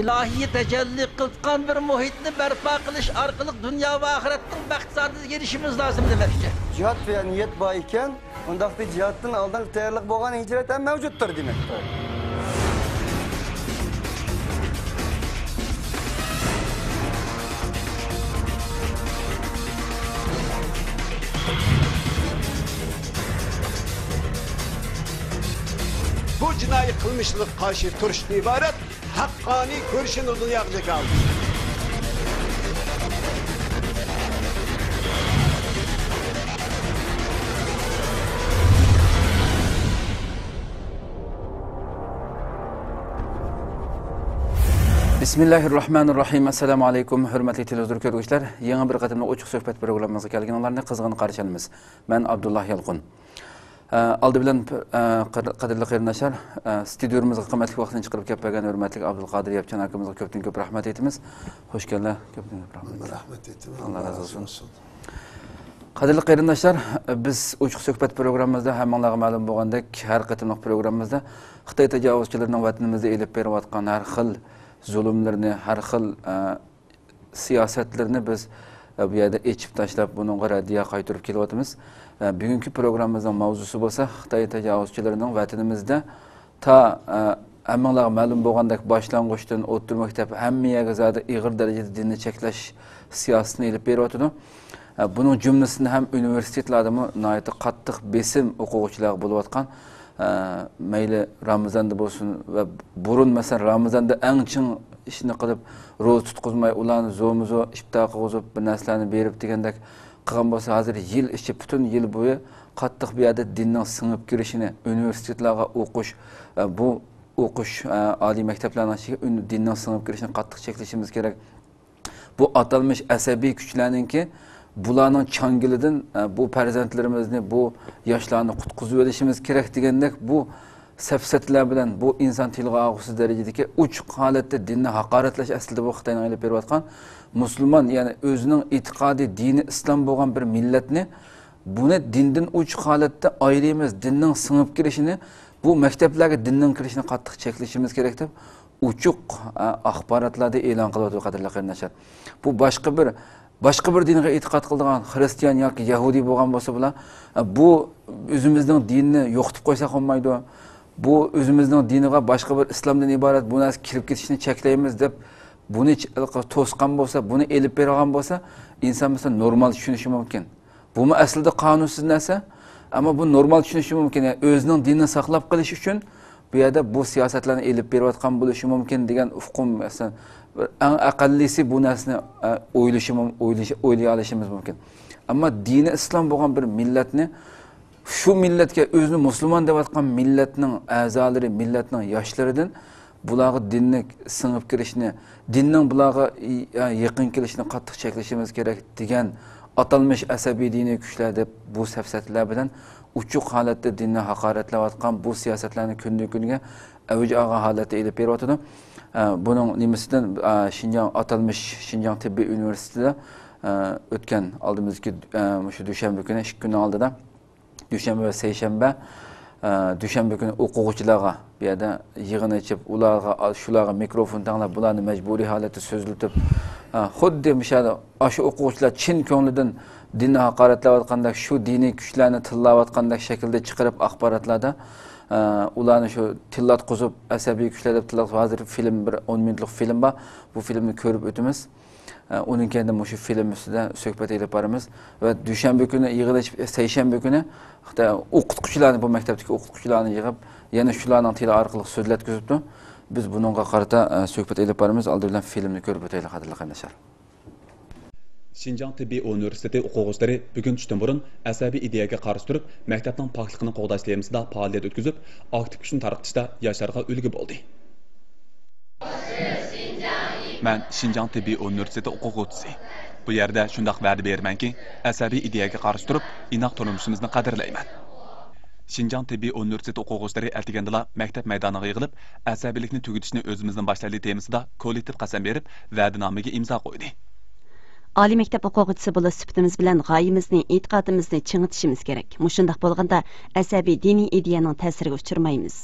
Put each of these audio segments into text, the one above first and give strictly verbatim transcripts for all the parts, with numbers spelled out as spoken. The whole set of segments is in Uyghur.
ئىلاھىي تەجەللى قىلىدىغان بىر مۇھىتنى بەرپا قىلىش ئارقىلىق دۇنيا ۋە ئاخىرەتنىڭ بەخت سائادىتىگە ئېرىشىشىمىز لازىم دېمەكچى. جىھاد ۋە نىيەت بار ئىكەن، ئۇنداقتا جىھادتىن ئالدىنقى تەييارلىق بولغان ھىجرەت ھەم مەۋجۇتتۇر دېمەكتۇر. بۇ جىنايى قىلمىشلىرىغا قارشى تۇرۇشتىن ئىبارەت ھەققانىي كۈرىشىنى دۇنياغا جاكارلىدى. بىسمىللاھىررەھمانىررەھىم. ئەسسالامۇ ئەلەيكۇم، ھۆرمەتلىك تېلېۋىزور كۆرگۈچىلەر. يېڭى بىر قېتىملىق ئوچۇق سۆھبەت پروگراممىمىزغا كەلگىنىڭلارنى قىزغىن قارشى ئالىمىز. مەن ئابدۇللا يالقۇن. ئە، ئالدى بىلەن، ئە، قەد-، قەدىرلىك قېرىنداشلار، ئە، ستۇدىيىمىزغا قىممەتلىك ۋاقتىنى چىقىرىپ كەپ بەرگەن ھۆرمەتلىك ئابدۇلقادىر ياپچان ئاكىمىزغا كۆپتىن كۆپ رەھمەت ئېيتىمىز. خوش كەلدى، كۆپتىن كۆپ رەھمەت. رەھمەت ئېيتىمەن. ئاللا رازى بولسۇن. قەدىرلىك قېرىنداشلار، بىز ئوچۇق سۆھبەت پروگراممىمىزدا ھەممىڭلارغا مەلۇم بولغاندەك، ھەر قېتىملىق پروگراممىمىزدا خىتاي تاجاۋۇزچىلىرىنىڭ ۋەتىنىمىزدە ئېلىپ بېرىۋاتقان ھەر خىل زۇلۇملىرىنى، ھەر خىل، ئە، سىياسەتلىرىنى بىز، ئە، بۇ يەردە ئېچىپ تاشلاپ، بۇنىڭغا رەددىيە قايتۇرۇپ كېلىۋاتىمىز. ئە، بۈگۈنكى پروگراممىمىزنىڭ ماۋزۇسى بولسا خىتاي تاجاۋۇزچىلىرىنىڭ ۋەتىنىمىزدە تا، ئە، ھەممىڭلارغا مەلۇم بولغاندەك، باشلانغۇچتىن ئوتتۇرا مەكتەپ ھەممە يەرگە زادى ئېغىر دەرىجىدە دىننى چەكلەش سىياسىتىنى ئېلىپ بېرىۋاتىدۇ. ئە، بۇنىڭ جۈملىسىدىن ھەم ئۇنىۋېرسىتېتلاردىمۇ ناھايىتى قاتتىق بېسىم ئوقۇغۇچىلارغا بولۇۋاتقان. ئە، مەيلى رامىزاندا بولسۇن ۋە بۇرۇن، مەسىلەن، رامىزاندا ئەڭ چىڭ ئىشنى قىلىپ، روزا تۇتقۇزماي، ئۇلارنى زورمۇ زور ئىپتار قىلغۇزۇپ، بىر نەرسىلەرنى بېرىپ دېگەندەك قىلغان بولسا، ھازىر يىل ئىچى، پۈتۈن يىل بويى قاتتىق بۇ يەردە دىننىڭ سىڭىپ كىرىشىنى، ئۇنىۋېرسىتېتلارغا ئوقۇش، ئە، بۇ ئوقۇش، ئە، ئالىي مەكتەپلەرنىڭ ئىچىگە ئۈن-، دىننىڭ سىڭىپ كىرىشىنى قاتتىق چەكلىشىمىز كېرەك. بۇ ئاتالمىش ئەسەبىي كۈچلەرنىڭكى بۇلارنىڭ چاڭگىلىدىن، ئە، بۇ پەرزەنتلىرىمىزنى، بۇ ياشلارنى قۇتقۇزۇۋېلىشىمىز كېرەك دېگەندەك بۇ سەپسەتىلەر بىلەن بۇ ئىنسان تىلغا ئالغۇسىز دەرىجىدىكى ئوچۇق ھالەتتە دىننى ھاقارەتلەش ئەسلىدە بۇ خىتاينىڭ ئېلىپ بېرىۋاتقان مۇسۇلمان، يەنى ئۆزىنىڭ ئېتىقادى، دىنى ئىسلام بولغان بىر مىللەتنى بۇنى دىندىن ئوچۇق ھالەتتە ئايرىيمىز، دىننىڭ سىڭىپ كىرىشىنى، بۇ مەكتەپلەرگە دىننىڭ كىرىشىنى قاتتىق چەكلىشىمىز كېرەك دەپ ئوچۇق، ئە، ئاخباراتلاردا ئېلان قىلىۋاتىدۇ، قەدىرلىك قېرىنداشلار. بۇ باشقا بىر، باشقا بىر دىنغا ئېتىقاد قىلىدىغان خرىستىيان ياكى يەھۇدىي بولغان بولسا بۇلار، ئە، بۇ ئۆزىمىزنىڭ دىنىنى يوقىتىپ قويساق بولمايدۇ. بۇ ئۆزىمىزنىڭ دىنىغا باشقا بىر ئىسلامدىن ئىبارەت بۇ نەرسە كىرىپ كېتىشىنى چەكلەيمىز دەپ بۇنى چ-، توسقان بولسا، بۇنى ئېلىپ بېرىدىغان بولسا، ئىنسان مەسىلەن نورمال چۈشىنىشى مۇمكىن. بۇمۇ ئەسلىدە قانۇنسىز نەرسە. ئەمما بۇ نورمال چۈشىنىشى مۇمكىن. يەنى ئۆزىنىڭ دىنىنى ساقلاپ قېلىش ئۈچۈن بۇ يەردە بۇ سىياسەتلەرنى ئېلىپ بېرىۋاتقان بولۇشى مۇمكىن دېگەن ئۇقۇم، مەسىلەن، بىر ئەڭ ئەقەللىسى بۇ نەرسىنى، ئە، ئويلىشى مۇم-، ئويلىشى، ئويلىيالىشىمىز مۇمكىن. ئەمما دىنى ئىسلام بولغان بىر مىللەتنى، شۇ مىللەتكە ئۆزىنى مۇسۇلمان دەۋاتقان مىللەتنىڭ ئەزالىرى، مىللەتنىڭ ياشلىرىدىن بۇلارغا دىننى سىڭىپ كىرىشنى، دىننىڭ بۇلارغا ي-، يېقىن كېلىشىنى قاتتىق چەكلىشىمىز كېرەك دېگەن ئاتالمىش ئەسەبىي دىنىي كۈچلەر دەپ بۇ سەپسەتىلەر بىلەن ئوچۇق ھالەتتە دىننى ھاقارەتلەۋاتقان بۇ سىياسەتلەرنى كۈندىن-كۈنگە ئەۋج ئالغان ھالەتتە ئېلىپ بېرىۋاتىدۇ. ئە، بۇنىڭ نېمىسىدىن، ئە، شىنجاڭ، ئاتالمىش شىنجاڭ تېببىي ئۇنىۋېرسىتېتىدا، ئە، ئۆتكەن ئالدىمىزدىكى، ئە، مۇشۇ دۈشەنبە كۈنى، ئىككى كۈننىڭ ئالدىدا، دۈشەنبە ۋە سەيشەنبە، ئە، دۈشەنبە كۈنى ئوقۇغۇچىلارغا بۇ يەردە يىغىن ئېچىپ، ئۇلارغا، شۇلارغا مىكروفون تەڭلەپ، بۇلارنى مەجبۇرىي ھالەتتە سۆزلىتىپ، ئە، خۇددى مۇشۇ يەردە ئاشۇ ئوقۇغۇچىلار چىن كۆڭلىدىن دىننى ھاقارەتلەۋاتقاندەك، شۇ دىنىي كۈچلەرنى تىللاۋاتقاندەك شەكىلدە چىقىرىپ ئاخباراتلاردا، ئە، ئۇلارنى شۇ تىللاتقۇزۇپ، ئەسەبىي كۈچلەر دەپ تىللاتقۇزۇپ، ھازىر فىلىم، بىر ئون مىنۇتلۇق فىلىم بار. بۇ فىلىمنى كۆرۈپ ئۆتىمىز. ئە، ئۇنىڭ كەينىدىن مۇشۇ فىلىم ئۈستىدە سۆھبەت ئېلىپ بارىمىز. ۋە دۈشەنبە كۈنى يىغىن ئېچىپ، سەيشەنبە كۈنى خىتاي ئوقۇتقۇچىلارنى، بۇ مەكتەپتىكى ئوقۇتقۇچىلارنى يىغىپ، يەنە شۇلارنىڭ تىلى ئارقىلىق سۆزلەتكۈزۈپتۇ. بىز بۇنىڭغا قارىتا، ئە، سۆھبەت ئېلىپ بارىمىز. ئالدى بىلەن فىلىمنى كۆرۈپ ئۆتەيلى، قەدىرلىك قېرىنداشلار. شىنجاڭ تېببىي ئۇنىۋېرسىتېتى ئوقۇغۇچىلىرى بۈگۈن چۈشتىن بۇرۇن ئەسەبىي ئىدىيەگە قارشى تۇرۇپ، مەكتەپنىڭ پاكلىقىنى قوغداش تېمىسىدا پائالىيەت ئۆتكۈزۈپ، ئاكتىپ كۈچنى تارقىتىشتا ياشلارغا ئۈلگە بولدى. مەن شىنجاڭ تېببىي ئۇنىۋېرسىتېتى ئوقۇغۇچىسى. بۇ يەردە شۇنداق ۋەدە بېرىمەنكى، ئەسەبىي ئىدىيەگە قارشى تۇرۇپ، ئىناق تۇرمۇشىمىزنى قەدىرلەيمەن. شىنجاڭ تېببىي ئۇنىۋېرسىتېتى ئوقۇغۇچىلىرى ئەتىگەندىلا مەكتەپ مەيدانىغا يىغىلىپ، ئەسەبىيلىكنى تۈگىتىشنى ئۆزىمىزدىن باشلايلى تېمىسىدا كوللېكتىپ قەسەم بېرىپ، ۋەدىنامىگە ئىمزا قويدى. ئالىي مەكتەپ ئوقۇغۇچىسى بولۇش سۈپىتىمىز بىلەن غايىمىزنى، ئېتىقادىمىزنى چىڭىتىشىمىز كېرەك. مۇشۇنداق بولغاندا، ئەسەبىي دىنىي ئىدىيەنىڭ تەسىرىگە ئۇچرىمايمىز.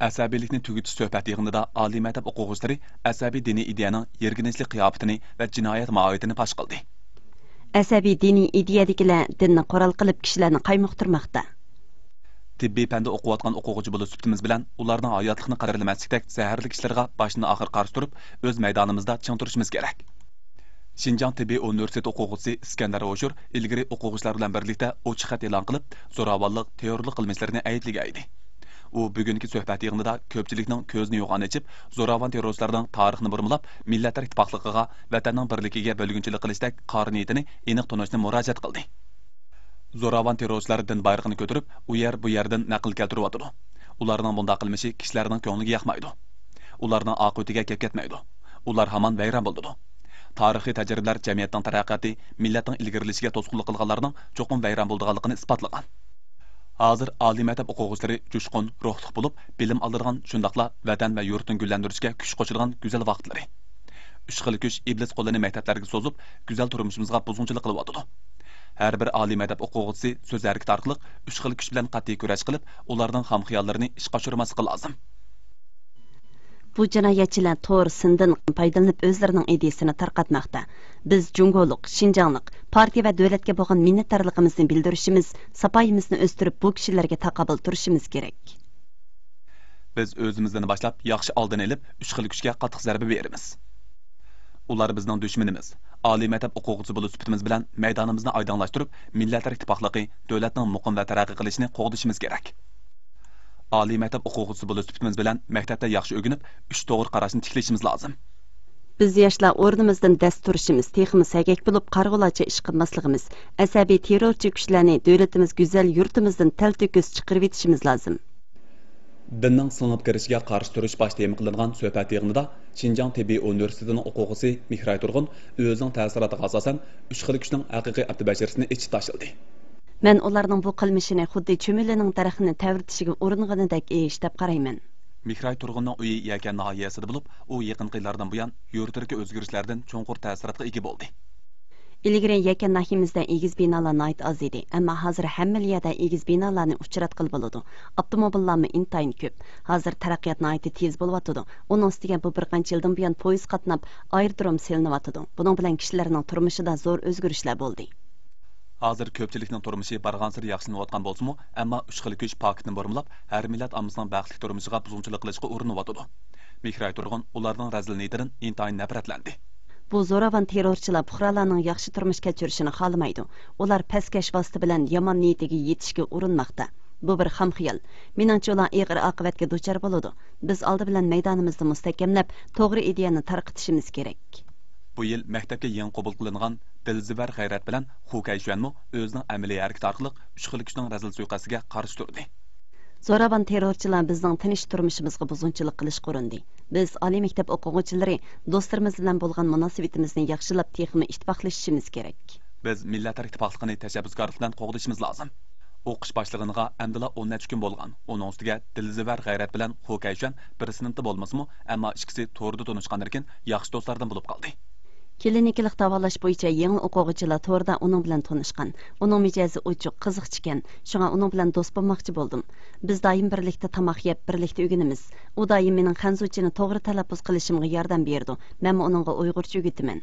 ئەسەبىيلىكنى تۈگىتىش سۆھبەت يىغىنىدا ئالىي مەكتەپ ئوقۇغۇچىلىرى ئەسەبىي دىنىي ئىدىيەنىڭ يىرگىنچلىك قىياپىتىنى ۋە جىنايەت ماھىيىتىنى پاش قىلدى. ئەسەبىي دىنىي ئىدىيەدىكىلەر دىننى قورال قىلىپ، كىشىلەرنى قايمۇقتۇرماقتا. تېببىي پەندە ئوقۇۋاتقان ئوقۇغۇچى بولۇش سۈپىتىمىز بىلەن ئۇلارنىڭ ھاياتلىقنى قەدىرلىمەسلىكتەك زەھەرلىك ئىشلارغا باشتىن ئاخىر قارشى تۇرۇپ، ئۆز مەيدانىمىزدا چىڭ تۇرۇشىمىز كېرەك. شىنجاڭ تېببىي ئۇنىۋېرسىتېتى ئوقۇغۇچىسى ئىسكەندەر ھوشۇر ئىلگىرى ئوقۇغۇچىلار بىلەن بىرلىكتە ئوچۇق خەت ئېلان قىلىپ، زوراۋانلىق، تېررورلۇق قىلمىشلىرىنى ئەيىبلىگەن ئىدى. ئۇ بۈگۈنكى سۆھبەت يىغىنىدا كۆپچىلىكنىڭ كۆزىنى يوغان ئېچىپ، زوراۋان تېررورچىلارنىڭ تارىخىنى بۇرمىلاپ، مىللەتلەر ئىتتىپاقلىقىغا، ۋەتەننىڭ بىرلىكىگە بۆلگۈنچىلىك قىلىشتەك قارا نىيىتىنى ئېنىق تونۇشنى مۇراجىئەت قىلدى. زوراۋان تېررورچىلار دىن بايرىقىنى كۆتۈرۈپ، ئۇ يەر، بۇ يەردىن نەقىل كەلتۈرۈۋاتىدۇ. ئۇلارنىڭ بۇنداق قىلمىشى كىشىلەرنىڭ كۆڭلىگە ياقمايدۇ. ئۇلارنىڭ ئاقىۋىتىگە گەپ كەتمەيدۇ. ئۇلار ھامان ۋەيران بولىدۇ. تارىخىي تەجرىبىلەر جەمئىيەتنىڭ تەرەققىياتى، مىللەتنىڭ ئىلگىرىلىشىگە توسقۇنلۇق قىلغانلارنىڭ چوقۇم ۋەيران بولىدىغانلىقىنى ئىسپاتلىغان. ھازىر ئالىي مەكتەپ ئوقۇغۇچىلىرى جۇشقۇن، روھلۇق بولۇپ، بىلىم ئالىدىغان، شۇنداقلا ۋەتەن ۋە يۇرتنى گۈللەندۈرۈشكە كۈچ قوشىدىغان گۈزەل ۋاقىتلىرى. ئۈچ خىل كۈچ ئىبلىس قولىنى مەكتەپلەرگە سوزۇپ، گۈزەل تۇرمۇشىمىزغا بۇزغۇنچىلىق قىلىۋاتىدۇ. ھەر بىر ئالىي مەكتەپ ئوقۇغۇچىسى سۆز ھەرىكىتى ئارقىلىق ئۈچ خىل كۈچ بىلەن قەتئىي كۈرەش قىلىپ، ئۇلارنىڭ خام خىياللىرىنى ئىشقا ئاشۇرماسلىقى لازىم. بۇ جىنايەتچىلەر تور سىندىن پايدىلىنىپ، ئۆزلىرىنىڭ ئىدىيىسىنى تارقاتماقتا. بىز جۇڭگولۇق، شىنجاڭلىق، پارتىيە ۋە دۆلەتكە بولغان مىننەتدارلىقىمىزنى بىلدۈرۈشىمىز، ساپايىمىزنى ئۆستۈرۈپ، بۇ كىشىلەرگە تاقابىل تۇرۇشىمىز كېرەك. بىز ئۆزىمىزدىن باشلاپ ياخشى ئالدىنى ئېلىپ، ئۈچ خىل كۈچكە قاتتىق زەربە بېرىمىز. ئۇلار بىزنىڭ دۈشمىنىمىز. ئالىي مەكتەپ ئوقۇغۇچىسى بولۇش سۈپىتىمىز بىلەن مەيدانىمىزنى ئايدىڭلاشتۇرۇپ، مىللەتلەر ئىتتىپاقلىقى، دۆلەتنىڭ مۇقىم ۋە تەرەققىي قىلىشىنى قوغدىشىمىز كېرەك. ئالىي مەكتەپ ئوقۇغۇچىسى بولۇش سۈپىتىمىز بىلەن مەكتەپتە ياخشى ئۆگىنىپ، ئۈچ توغرا قاراشنى تىكلىشىمىز لازىم. بىز ياشلار ئورنىمىزدىن دەس تۇرۇشىمىز، تېخىمۇ سەگەك بولۇپ، قارىغۇلارچە ئىش قىلماسلىقىمىز، ئەسەبىي تېررورچى كۈچلەرنى دۆلىتىمىز گۈزەل يۇرتىمىزدىن تەلتۆكۈس چىقىرىۋېتىشىمىز لازىم. دىننىڭ سىڭىپ كىرىشىگە قارشى تۇرۇش باش تېما قىلىنغان سۆھبەت يىغىنىدا شىنجاڭ تېببىي ئۇنىۋېرسىتېتىنىڭ ئوقۇغۇچىسى مېھراي تۇرغۇن ئۆزىنىڭ تەسىراتىغا ئاساسەن، ئۈچ خىل كۈچنىڭ ھەقىقىي ئاپتوبەشىرىسىنى ئېچىپ تاشلىدى. مەن ئۇلارنىڭ بۇ قىلمىشىنى خۇددى چۈمۈلىنىڭ دەرىخىنى تەۋرىتىشىگە ئۇرۇنغىنىدەك ئىش دەپ قارايمەن. مېھراي تۇرغۇننىڭ ئۆيى يەكەن ناھىيەسىدە بولۇپ، ئۇ يېقىنقى يىللاردىن بۇيان يۇرتىدىكى ئۆزگىرىشلەردىن چوڭقۇر تەسىراتقا ئىگە بولدى. ئىلگىرى يەكەن ناھىيىمىزدە ئېگىز بىنالار ناھايىتى ئاز ئىدى، ئەمما ھازىر ھەممىلا يەردە ئېگىز بىنالارنى ئۇچراتقىلى بولىدۇ. ئاپتوموبىللارمۇ ئىنتايىن كۆپ. ھازىر تەرەققىيات ناھايىتى تېز بولۇۋاتىدۇ. ئۇنىڭ ئۈستىگە بۇ بىر قانچە يىلدىن بۇيان پويىز قاتناپ، ئايرودروم سېلىنىۋاتىدۇ. بۇنىڭ بىلەن كىشىلەرنىڭ تۇرمۇشىدا زور ئۆزگىرىشلەر بولدى. ھازىر كۆپچىلىكنىڭ تۇرمۇشى بارغانسېرى ياخشىلىنىۋاتقان بولسىمۇ، ئەمما ئۈچ خىل كۈچ پاكىتنى بۇرمىلاپ، ھەر مىللەت ئاممىسىنىڭ بەختلىك تۇرمۇشىغا بۇزغۇنچىلىق قىلىشقا ئۇرۇنۇۋاتىدۇ. مېھراي تۇرغۇن ئۇلارنىڭ رەزىل نىيىتىدىن ئىنتايىن نەپرەتلەندى. بۇ زوراۋان تېررورچىلار پۇقرالارنىڭ ياخشى تۇرمۇش كەچۈرۈشىنى خالىمايدۇ. ئۇلار پەسكەش ۋاسىتە بىلەن يامان نىيىتىگە يېتىشكە ئۇرۇنماقتا. بۇ بىر خام خىيال. مېنىڭچە، ئۇلار ئېغىر ئاقىۋەتكە دۇچار بولىدۇ. بىز ئالدى بىلەن مەيدانىمىزنى مۇستەھكەملەپ، توغرا ئىدىيەنى تارقىتىشىمىز كېرەك. بۇ يىل مەكتەپكە يېڭى قوبۇل قىلىنغان دىلزىۋەر غەيرەت بىلەن خۇ كەيشۈەنمۇ ئۆزىنىڭ ئەمەلىي ھەرىكىتى ئارقىلىق ئۈچ خىل كۈچنىڭ رەزىل سۇيىقەستىگە قارشى تۇردى. زوراۋان تېررورچىلار بىزنىڭ تىنچ تۇرمۇشىمىزغا بۇزغۇنچىلىق قىلىشقا ئۇرۇندى. بىز ئالىي مەكتەپ ئوقۇغۇچىلىرى دوستلىرىمىز بىلەن بولغان مۇناسىۋىتىمىزنى ياخشىلاپ، تېخىمۇ ئىتتىپاقلىشىشىمىز كېرەك. بىز مىللەتلەر ئىتتىپاقلىقىنى تەشەببۇسكارلىق بىلەن قوغدىشىمىز لازىم. ئوقۇش باشلىغىنىغا ئەمدىلا ئون نەچچە كۈن بولغان. ئۇنىڭ ئۈستىگە دىلزىۋەر غەيرەت بىلەن خۇ كەيشۈەن بىر سىنىپتا بولمىسىمۇ، ئەمما ئىككىسى توردا تونۇشقاندىن كېيىن ياخشى دوستلاردىن بولۇپ قالدى. كلىنىكىلىق داۋالاش بويىچە يېڭى ئوقۇغۇچىلار توردا ئۇنىڭ بىلەن تونۇشقان. ئۇنىڭ مىجەزى ئوچۇق، قىزىقچىكەن. شۇڭا ئۇنىڭ بىلەن دوست بولماقچى بولدۇم. بىز دائىم بىرلىكتە تاماق يەپ، بىرلىكتە ئۆگىنىمىز. ئۇ دائىم مېنىڭ خەنزۇچىنى توغرا تەلەپپۇز قىلىشىمغا ياردەم بېرىدۇ. مەنمۇ ئۇنىڭغا ئۇيغۇرچە ئۆگىتىمەن.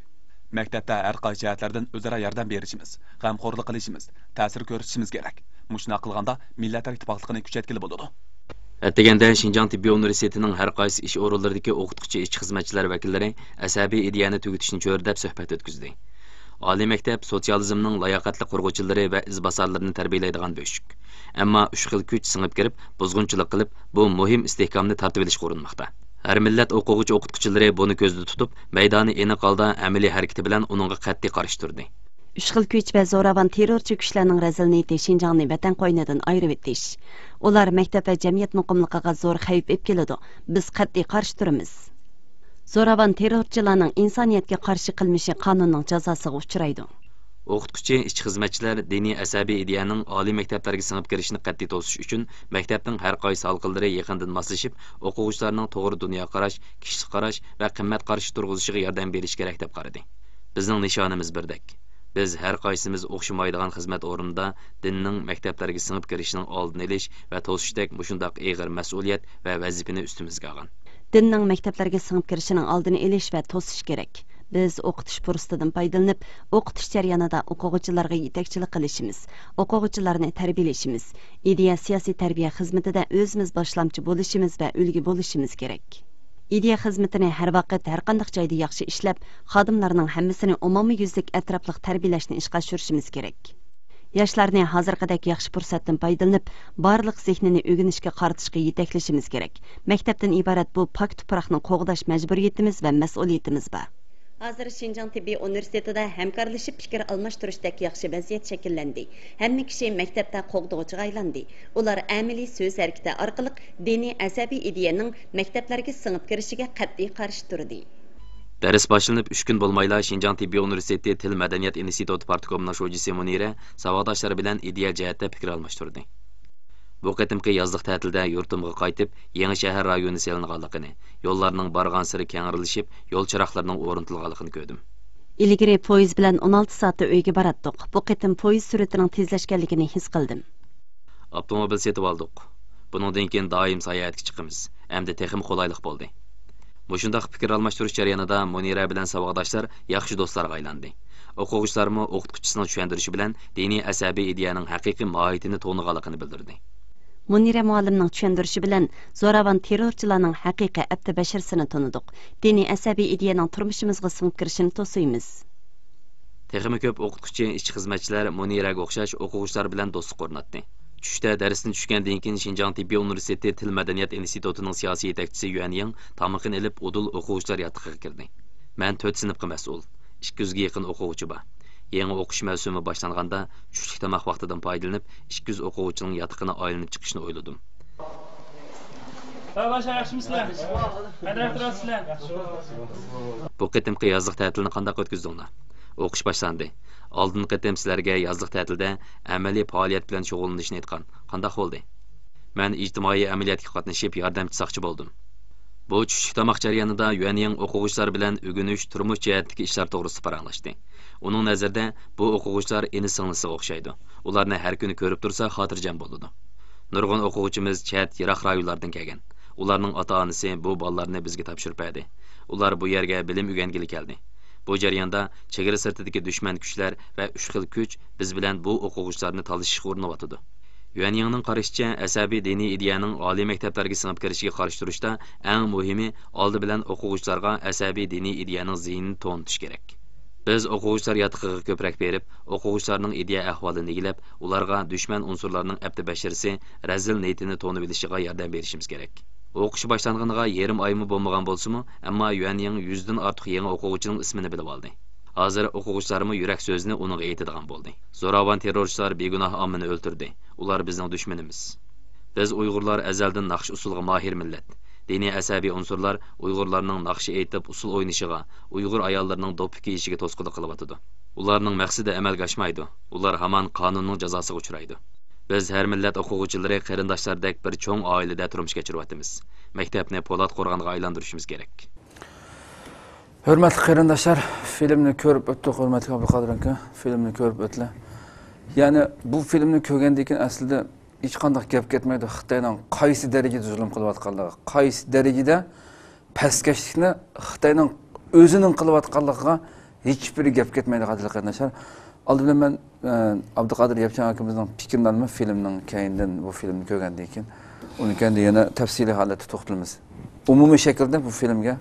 مەكتەپتە ھەر قايسى جەھەتلەردىن ئۆزئارا ياردەم بېرىشىمىز، غەمخورلۇق قىلىشىمىز، تەسىر كۆرسىتىشىمىز كېرەك. مۇشۇنداق قىلغاندا مىللەتلەر ئىتتىپاقلىقىنى كۈچەيتكىلى بولىدۇ. ئەتىگەندە شىنجاڭ تېببىي ئۇنىۋېرسىتېتىنىڭ ھەر قايسى ئىش ئورۇنلىرىدىكى ئوقۇتقۇچى، ئىشچى-خىزمەتچىلەر ۋەكىللىرى ئەسەبىي ئىدىيەنى تۈگىتىشنى چۆرىدەپ سۆھبەت ئۆتكۈزدى. ئالىي مەكتەپ سوتسىيالىزمنىڭ لاياقەتلىك قۇرغۇچىلىرى ۋە ئىزباسارلىرىنى تەربىيەلەيدىغان بۆشۈك. ئەمما ئۈچ خىل كۈچ سىڭىپ كىرىپ، بۇزغۇنچىلىق قىلىپ، بۇ مۇھىم ئىستىھكامنى تارتىۋېلىشقا ئۇرۇنماقتا. ھەر مىللەت ئوقۇغۇچى-ئوقۇتقۇچىلىرى بۇنى كۆزدە تۇتۇپ، مەيدانى ئېنىق ھالدا ئەمەلىي ھەرىكىتى بىلەن ئۇنىڭغا قەتئىي قارشى تۇردى. ئۈچ خىل كۈچ ۋە زوراۋان تېررورچى كۈچلەرنىڭ رەزىل نىيىتى شىنجاڭنى ۋەتەن قوينىدىن ئايرىۋېتىش. ئۇلار مەكتەپ ۋە جەمئىيەت مۇقىملىقىغا زور خەۋپ ئېلىپ كېلىدۇ. بىز قەتئىي قارشى تۇرىمىز. زوراۋان تېررورچىلارنىڭ ئىنسانىيەتكە قارشى قىلمىشى قانۇننىڭ جازاسىغا ئۇچرايدۇ. ئوقۇتقۇچى، ئىشچى-خىزمەتچىلەر دىنىي ئەسەبىي ئىدىيەنىڭ ئالىي مەكتەپلەرگە سىڭىپ كىرىشىنى قەتئىي توسۇش ئۈچۈن، مەكتەپنىڭ ھەر قايسى ھالقىلىرى يېقىندىن ماسلىشىپ، ئوقۇغۇچىلارنىڭ توغرا دۇنيا قاراش، كىشىلىك قاراش ۋە قىممەت قارىشى تۇرغۇزۇشىغا ياردەم بېرىشى كېرەك، دەپ قارىدى. بىزنىڭ نىشانىمىز بىردەك. بىز ھەر قايسىمىز ئوخشىمايدىغان خىزمەت ئورنىدا دىننىڭ مەكتەپلەرگە سىڭىپ كىرىشىنىڭ ئالدىنى ئېلىش ۋە توسۇشتەك مۇشۇنداق ئېغىر مەسئۇلىيەت ۋە ۋەزىپىنى ئۈستىمىزگە ئالغان. دىننىڭ مەكتەپلەرگە سىڭىپ كىرىشىنىڭ ئالدىنى ئېلىش ۋە توسۇش كېرەك. بىز ئوقۇتۇش پۇرسىتىدىن پايدىلىنىپ، ئوقۇتۇش جەريانىدا ئوقۇغۇچىلارغا يېتەكچىلىك قىلىشىمىز، ئوقۇغۇچىلارنى تەربىيەلىشىمىز، ئىدىيە سىياسىي تەربىيە خىزمىتىدە ئۆزىمىز باشلامچى بولۇشىمىز ۋە ئۈلگە بولۇشىمىز كېرەك. ئىدىيە خىزمىتىنى ھەر ۋاقىت، ھەر قانداق جايدا ياخشى ئىشلەپ، خادىملارنىڭ ھەممىسىنى ئومۇميۈزلۈك ئەتراپلىق تەربىيەلەشنى ئىشقا ئاشۇرۇشىمىز كېرەك. ياشلارنى ھازىرقىدەك ياخشى پۇرسەتتىن پايدىلىنىپ، بارلىق زېھنىنى ئۆگىنىشكە قارىتىشقا يېتەكلىشىمىز كېرەك. مەكتەپتىن ئىبارەت بۇ پاك تۇپراقنى قوغداش مەجبۇرىيىتىمىز ۋە مەسئۇلىيىتىمىز بار. ھازىر شىنجاڭ تېببىي ئۇنىۋېرسىتېتىدا ھەمكارلىشىپ پىكىر ئالماشتۇرۇشتەك ياخشى ۋەزىيەت شەكىللەندى. ھەممە كىشى مەكتەپتە قوغدىغۇچىغا ئايلاندى. ئۇلار ئەمەلىي سۆز ھەرىكىتى ئارقىلىق دىنىي ئەسەبىي ئىدىيەنىڭ مەكتەپلەرگە سىڭىپ كىرىشىگە قەتئىي قارشى تۇردى. دەرس باشلىنىپ ئۈچ كۈن بولمايلا، شىنجاڭ تېببىي ئۇنىۋېرسىتېتى تىل مەدەنىيەت ئىنستىتۇتى پارتكومىنىڭ شۇجىسى مۇنىرە ساۋاقداشلىرى بىلەن ئىدىيە جەھەتتە پىكىر ئالماشتۇردى. بۇ قېتىمقى يازلىق تەتىلدە يۇرتۇمغا قايتىپ، يېڭى شەھەر رايونى سېلىنغانلىقىنى، يوللارنىڭ بارغانسېرى كەڭرىلىشىپ، يول چىراغلىرىنىڭ ئورنىتىلغانلىقىنى كۆردۈم. ئىلگىرى پويىز بىلەن ئون ئالتە سائەتتە ئۆيگە باراتتۇق. بۇ قېتىم پويىز سۈرئىتىنىڭ تېزلەشكەنلىكىنى ھېس قىلدىم. ئاپتوموبىل سېتىۋالدۇق. بۇنىڭدىن كېيىن دائىم ساياھەتكە چىقىمىز. ئەمدى تېخىمۇ قولايلىق بولدى. مۇشۇنداق پىكىر ئالماشتۇرۇش جەريانىدا مۇنىرە بىلەن ساۋاقداشلار ياخشى دوستلارغا ئايلاندى. ئوقۇغۇچىلارمۇ ئوقۇتقۇچىسىنىڭ چۈشەندۈرۈشى بىلەن دىنىي ئەسەبىي ئىدىيەنىڭ ھەقىقىي ماھىيىتىنى تونۇغانلىقىنى بىلدۈردى. مۇنىرە مۇئەللىمنىڭ چۈشەندۈرۈشى بىلەن زوراۋان تېررورچىلارنىڭ ھەقىقىي ئەپتى بەشىرىسىنى تونۇدۇق. دىنىي ئەسەبىي ئىدىيەنىڭ تۇرمۇشىمىزغا سىڭىپ كىرىشىنى توسۇيمىز. تېخىمۇ كۆپ ئوقۇتقۇچى، ئىشچى-خىزمەتچىلەر مۇنىرەگە ئوخشاش ئوقۇغۇچىلار بىلەن دوستلۇق ئورناتتى. چۈشتە دەرستىن چۈشكەندىن كېيىن، شىنجاڭ تېببىي ئۇنىۋېرسىتېتى تىل مەدەنىيەت ئىنستىتۇتىنىڭ سىياسىي يېتەكچىسى يۈەن يىڭ تامىقىنى ئېلىپ، ئۇدۇل ئوقۇغۇچىلار ياتىقىغا كىردى. مەن تۆت سىنىپقا مەسئۇل. ئىككى يۈزگە يېقىن ئوقۇغۇچى بار. يېڭى ئوقۇش مەۋسۇمى باشلانغاندا، چۈشلۈك تاماق ۋاقتىدىن پايدىلىنىپ، ئىككى يۈز ئوقۇغۇچىنىڭ ياتىقىنى ئايلىنىپ چىقىشنى ئويلىدىم. ھە، باشا، ياخشىمۇسىلەر؟ قانداق تۇرۇۋاتىسىلەر؟ بۇ قېتىمقى يازلىق تەتىلنى قانداق ئۆتكۈزدۈڭلار؟ ئوقۇش باشلاندى. ئالدىنقى قېتىم سىلەرگە يازلىق تەتىلدە ئەمەلىي پائالىيەت بىلەن شۇغۇللىنىشنى ئېيتقان. قانداق بولدى؟ مەن ئىجتىمائىي ئەمەلىيەتكە قاتنىشىپ، ياردەمچى ساقچى بولدۇم. بۇ چۈشلۈك تاماق جەريانىدا يۈەنيىڭ ئوقۇغۇچىلار بىلەن ئۆگىنىش، تۇرمۇش جەھەتتىكى ئىشلار توغرىسىدا پاراڭلاشتى. ئۇنىڭ نەزىرىدە، بۇ ئوقۇغۇچىلار ئىنى-سىڭلىسىغا ئوخشايدۇ. ئۇلارنى ھەر كۈنى كۆرۈپ تۇرسا، خاتىرجەم بولىدۇ. نۇرغۇن ئوقۇغۇچىمىز چەت، يىراق رايونلاردىن كەلگەن. ئۇلارنىڭ ئاتا-ئانىسى بۇ بالىلارنى بىزگە تاپشۇرۇپ بەردى. ئۇلار بۇ يەرگە بىلىم ئۆگەنگىلى كەلدى. بۇ جەرياندا چېگرا سىرتىدىكى دۈشمەن كۈچلەر ۋە ئۈچ خىل كۈچ بىز بىلەن بۇ ئوقۇغۇچىلارنى تالىشىشقا ئۇرۇنۇۋاتىدۇ. يۈەنيىڭنىڭ قارىشىچە، ئەسەبىي دىنىي ئىدىيەنىڭ ئالىي مەكتەپلەرگە سىڭىپ كىرىشىگە قارشى تۇرۇشتا ئەڭ مۇھىمى، ئالدى بىلەن ئوقۇغۇچىلارغا ئەسەبىي دىنىي ئىدىيەنىڭ زىيىنىنى تونۇتۇش كېرەك. بىز ئوقۇغۇچىلار ياتىقىغا كۆپرەك بېرىپ، ئوقۇغۇچىلارنىڭ ئىدىيە ئەھۋالىنى ئىگىلەپ، ئۇلارغا دۈشمەن ئۇنسۇرلارنىڭ ئەپتى بەشىرىسى، رەزىل نىيىتىنى تونۇۋېلىشىغا ياردەم بېرىشىمىز كېرەك. ئوقۇش باشلانغىنىغا يېرىم ئايمۇ بولمىغان بولسىمۇ، ئەمما يۈەنيىڭ يۈزدىن ئارتۇق يېڭى ئوقۇغۇچىنىڭ ئىسمىنى بىلىۋالدى. ھازىر ئوقۇغۇچىلارمۇ يۈرەك سۆزىنى ئۇنىڭغا ئېيتىدىغان بولدى. زوراۋان تېررورچىلار بىگۇناھ ئاممىنى ئۆلتۈردى. ئۇلار بىزنىڭ دۈشمىنىمىز. بىز ئۇيغۇرلار ئەزەلدىن ناخشا-ئۇسسۇلغا ماھىر مىللەت. دىنىي ئەسەبىي ئۇنسۇرلار ئۇيغۇرلارنىڭ ناخشا ئېيتىپ، ئۇسسۇل ئوينىشىغا، ئۇيغۇر ئاياللىرىنىڭ دوپپا كىيىشىگە توسقۇنلۇق قىلىۋاتىدۇ. ئۇلارنىڭ مەقسىتى ئەمەلگە ئاشمايدۇ. ئۇلار ھامان قانۇننىڭ جازاسىغا ئۇچرايدۇ. بىز ھەر مىللەت ئوقۇغۇچىلىرى قېرىنداشلاردەك بىر چوڭ ئائىلىدە تۇرمۇش كەچۈرۈۋاتىمىز. مەكتەپنى پولات قورغانغا ئايلاندۇرۇشىمىز كېرەك. ھۆرمەتلىك قېرىنداشلار، فىلىمنى كۆرۈپ ئۆتتۇق، ھۆرمەتلىك ئابدۇقادىر ئاكا، فىلىمنى كۆرۈپ ئۆتتىلە. يەنى بۇ فىلىمنى كۆرگەندىن كېيىن ئەسلىدە ھېچقانداق گەپ كەتمەيدۇ، خىتاينىڭ قايسى دەرىجىدە زۇلۇم قىلىۋاتقانلىقى، قايسى دەرىجىدە پەسكەشلىكنى خىتاينىڭ ئۆزىنىڭ قىلىۋاتقانلىقىغا ھېچبىر گەپ كەتمەيدۇ، قەدىرلىك قېرىنداشلار. ئالدى بىلەن مەن، ئە، ئابدۇقادىر ياپچان ئاكىمىزنىڭ پىكرىنى ئالىمەن، فىلىمنىڭ كەينىدىن، بۇ فىلىمنى كۆرگەندىن كېيىن، ئۇنىڭ كەينىدىن يەنە تەپسىلىي ھالەتتە توختىلىمىز. ئومۇمىي شەكىلدە بۇ فىلىمگە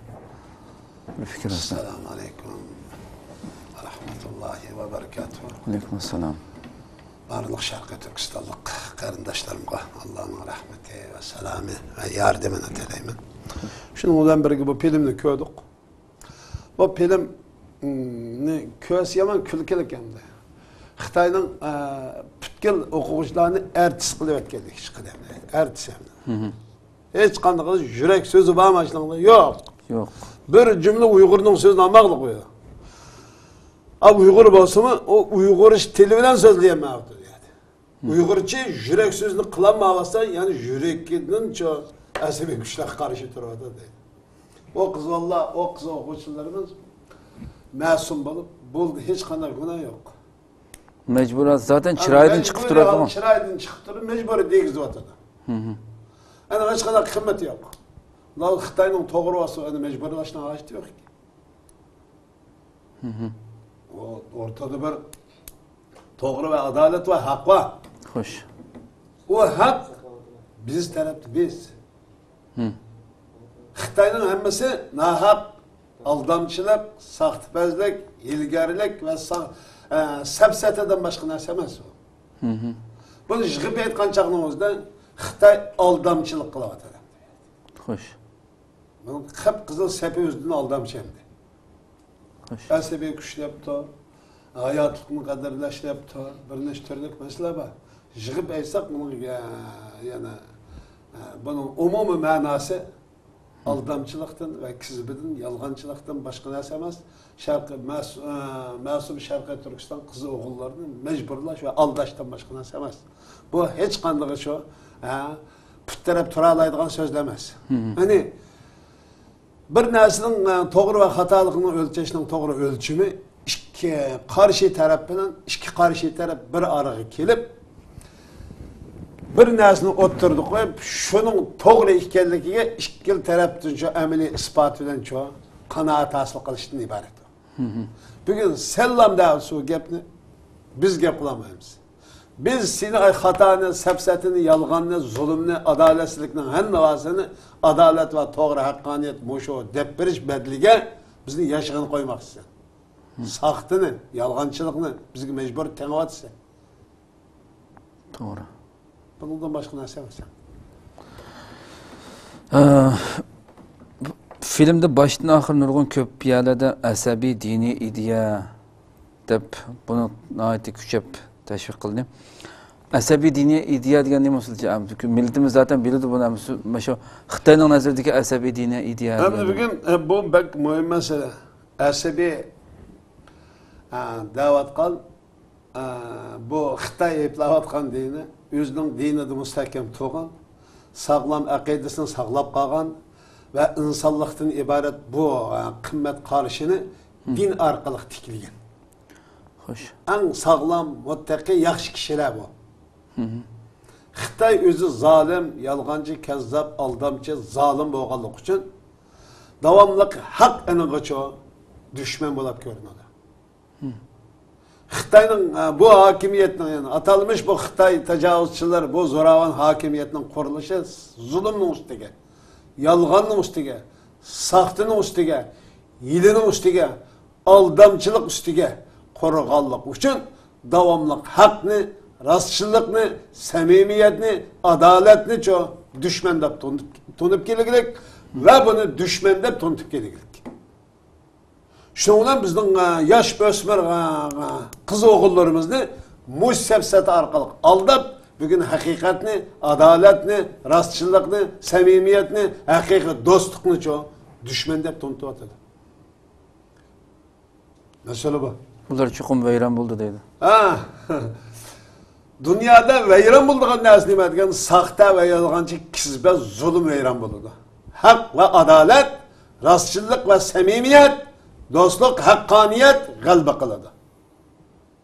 بىر پىكىر ئالساق. ئەسسالامۇ ئەلەيكۇم ۋە رەھمەتۇللاھى ۋە بەرىكاتۇھۇ. ۋەئەلەيكۇم ئەسسالام. بارلىق شەرقىي تۈركىستانلىق قېرىنداشلىرىمغا ئاللانىڭ رەھمىتى ۋە سالامى ۋە ياردىمىنى تىلەيمەن. شۇنىڭ بىلەن بىرگە بۇ فىلىمنى كۆردۇق. بۇ فىلىمنى كۆرسە يامان كۈلكىلىك ئەمدى. خىتاينىڭ، ئە، پۈتكۈل ئوقۇغۇچىلارنى ئارتىس قىلىۋەتكەندەك ئىش قىلدى ئەمدى. ئارتىس ئەمدى. ھېچقانداق يۈرەك سۆزى بارمۇ ئاشۇنىڭدا؟ يوق. يوق. بىر جۈملە ئۇيغۇرنىڭ سۆزىنى ئالماقلىق بۇ. ئا، ئۇيغۇر بولسىمۇ، ئۇ ئۇيغۇرچە تىلى بىلەن سۆزلىيەلمەيۋاتىدۇ. ئۇيغۇرچە يۈرەك سۆزىنى قىلالمايۋاتسا، يەنى يۈرىكىدىن شۇ ئەسەبىي كۈچلەرگە قارشى تۇرۇۋاتىدۇ. ئۇ قىز بالىلار، ئۇ قىز ئوقۇغۇچىلىرىمىز مەسۇم بولۇپ، بۇ ھېچقانداق گۇناھ يوق. مەجبۇرىيەت زاتەن ئەنە چىرايىدىن چىقىپ مەجبۇرىي تۇرىدىغۇ. ھال چىرايىدىن چىقىپ تۇرۇپ، مەجبۇرىي دېگۈزۈۋاتىدۇ. ھىم. ئەنە ھېچقانداق قىممىتى يوق. لال خىتاينىڭ توغرا بولسا، ئەنە مەجبۇرلاشنىڭ ھاجىتى يوق. ھىم. ئۇ ئورتىدا بىر توغرا ۋە ئادالەت ۋە ھەق بار. خوش. ئۇ ھەق بىز تەرەپتە بىز. ھىم. خىتاينىڭ ھەممىسى ناھەق، ئالدامچىلىق، ساختىپەزلىك، ھىيلىگەرلىك ۋە سا-، ئە، سەپسەتىدىن باشقا نەرسە ئەمەس ئۇ. ھىم. بۇنى يىغىپ ئېيتقان چاغنىڭ ئۆزىدە خىتاي ئالدامچىلىق قىلىۋاتىدۇ. خوش. بۇنىڭ قىپقىزىل سېپى ئۆزىدىن ئالدامچى ئەمدى. خوش. ئەسەبىي كۈچ دەپتۇ، ھاياتلىقنى قەدىرلەش دەپتۇ، بىر نەچچە تۈرلۈك مەسىلە بار. يىغىپ ئېيتساق، بۇنىڭ يە-، يەنە، ئە، بۇنىڭ ئومۇمىي مەناسى ئالدامچىلىقتىن ۋە كىزبىدىن، يالغانچىلىقتىن باشقا نەرسە ئەمەس. شەرقىي مەس-، ئە، مەسۇم شەرقىي تۈركىستان قىز ئوغۇللىرىنى مەجبۇرلاش ۋە ئالداشتىن باشقا نەرسە ئەمەس. بۇ ھېچقاندىقى شۇ، ئە، پۇت تىرەپ تۇرالايدىغان سۆز ئەمەس. ھىم. يەنى بىر نەرسىنىڭ، ئە، توغرا ۋە خاتالىقىنى ئۆلچەشنىڭ توغرا ئۆلچىمى ئىككى قارشى تەرەپ بىلەن ئىككى قارشى تەرەپ بىر ئارىغا كېلىپ، بىر نەرسىنى ئوتتۇرىدا قويۇپ، شۇنىڭ توغرا ئىكەنلىكىگە ئىككىلا تەرەپتىن شۇ ئەمەلىي ئىسپات بىلەن شۇ قانائەت ھاسىل قىلىشتىن ئىبارەت. ھىم. بۈگۈن سەللام دەۋاتسا بۇ گەپنى، بىز گەپ قىلالمايمىز. بىز سېنى، ئاي، خاتانى، سەپسەتىنى، يالغاننى، زۇلۇمنى، ئادالەتسىزلىكنىڭ ھەممىۋاسىنى ئادالەت ۋە توغرا، ھەققانىيەت مۇشۇ دەپ بېرىش بەدىلىگە بىزنى ياشىغىلى قويماقچىسەن. ھىم. ساختىنى، يالغانچىلىقنى بىزگە مەجبۇر تېڭىۋاتىسەن. توغرا. بۇنىڭدىن باشقا نەرسە ئەمەس. ئە، فىلىمدا باشتىن ئاخىر نۇرغۇن كۆپ يەرلەردە ئەسەبىي دىنىي ئىدىيە دەپ بۇنى ناھايىتى كۈچەپ تەشۋىق قىلدى. ئەسەبىي دىنىي ئىدىيە دېگەن نېمە ئۇسۇلچە؟ مىللىتىمىز زاتەن بىلىدۇ بۇنى، مۇشۇ خىتاينىڭ نەزىرىدىكى ئەسەبىي دىنىي ئىدىيە ئەمدى دېگەن. بۈگۈن، ئە، بۇ بەك مۇھىم مەسىلە. ئەسەبىي، ئە، دەۋاتقان ئە، بۇ خىتاي ئەيىبلەۋاتقان دىنى، ئۆزىنىڭ دىنىدا مۇستەھكەم تۇرغان، ساغلام ئەقىدىسىنى ساقلاپ قالغان ۋە ئىنسانلىقتىن ئىبارەت بۇ، ئە، قىممەت قارىشىنى دىن ئارقىلىق تىكلىگەن. خوش. ئەڭ ساغلام، مۇتتەقىي، ياخشى كىشىلەر بۇ. خىتاي ئۆزى زالىم، يالغانچى، كەززاپ، ئالدامچى، زالىم بولغانلىقى ئۈچۈن داۋاملىق ھەق ئېنىغىچۇ دۈشمەن بولۇپ كۆرۈنىدۇ. خىتاينىڭ، ئە، بۇ ھاكىمىيەتنىڭ، يەنى ئاتالمىش بۇ خىتاي تاجاۋۇزچىلار، بۇ زوراۋان ھاكىمىيەتنىڭ قۇرۇلۇشى زۇلۇمنىڭ ئۈستىگە، يالغاننىڭ ئۈستىگە، ساختىنىڭ ئۈستىگە، ھىيلىنىڭ ئۈستىگە، ئالدامچىلىق ئۈستىگە قۇرۇلغانلىقى ئۈچۈن داۋاملىق ھەقنى، راستچىللىقنى، سەمىمىيەتنى، ئادالەتنىچۇ دۈشمەن دەپ تونۇپ، تونۇپ كېلىگلىك ۋە بۇنى دۈشمەن دەپ تونۇتۇپ كېلىگلىك. شۇنىڭ بىلەن بىزنىڭ، ئە، ياش ئۆسمۈر، ئە، ئە، قىز ئوغۇللىرىمىزنى مۇشۇ سەپسەتە ئارقىلىق ئالداپ، بۈگۈن ھەقىقەتنى، ئادالەتنى، راستچىللىقنى، سەمىمىيەتنى، ھەقىقىي دوستلۇقنىچۇ دۈشمەن دەپ تونۇتۇۋاتىدۇ. مەسىلە بۇ. ئۇلار چوقۇم ۋەيران بولدى دەيدۇ. ھە. دۇنيادا ۋەيران بولىدىغان نەرسە نېمە دېگەن، ساختا ۋە يالغانچى، كىزبە، زۇلۇم ۋەيران بولىدۇ. ھەق ۋە ئادالەت، راستچىللىق ۋە سەمىمىيەت، دوستلۇق، ھەققانىيەت غەلىبە قىلىدۇ.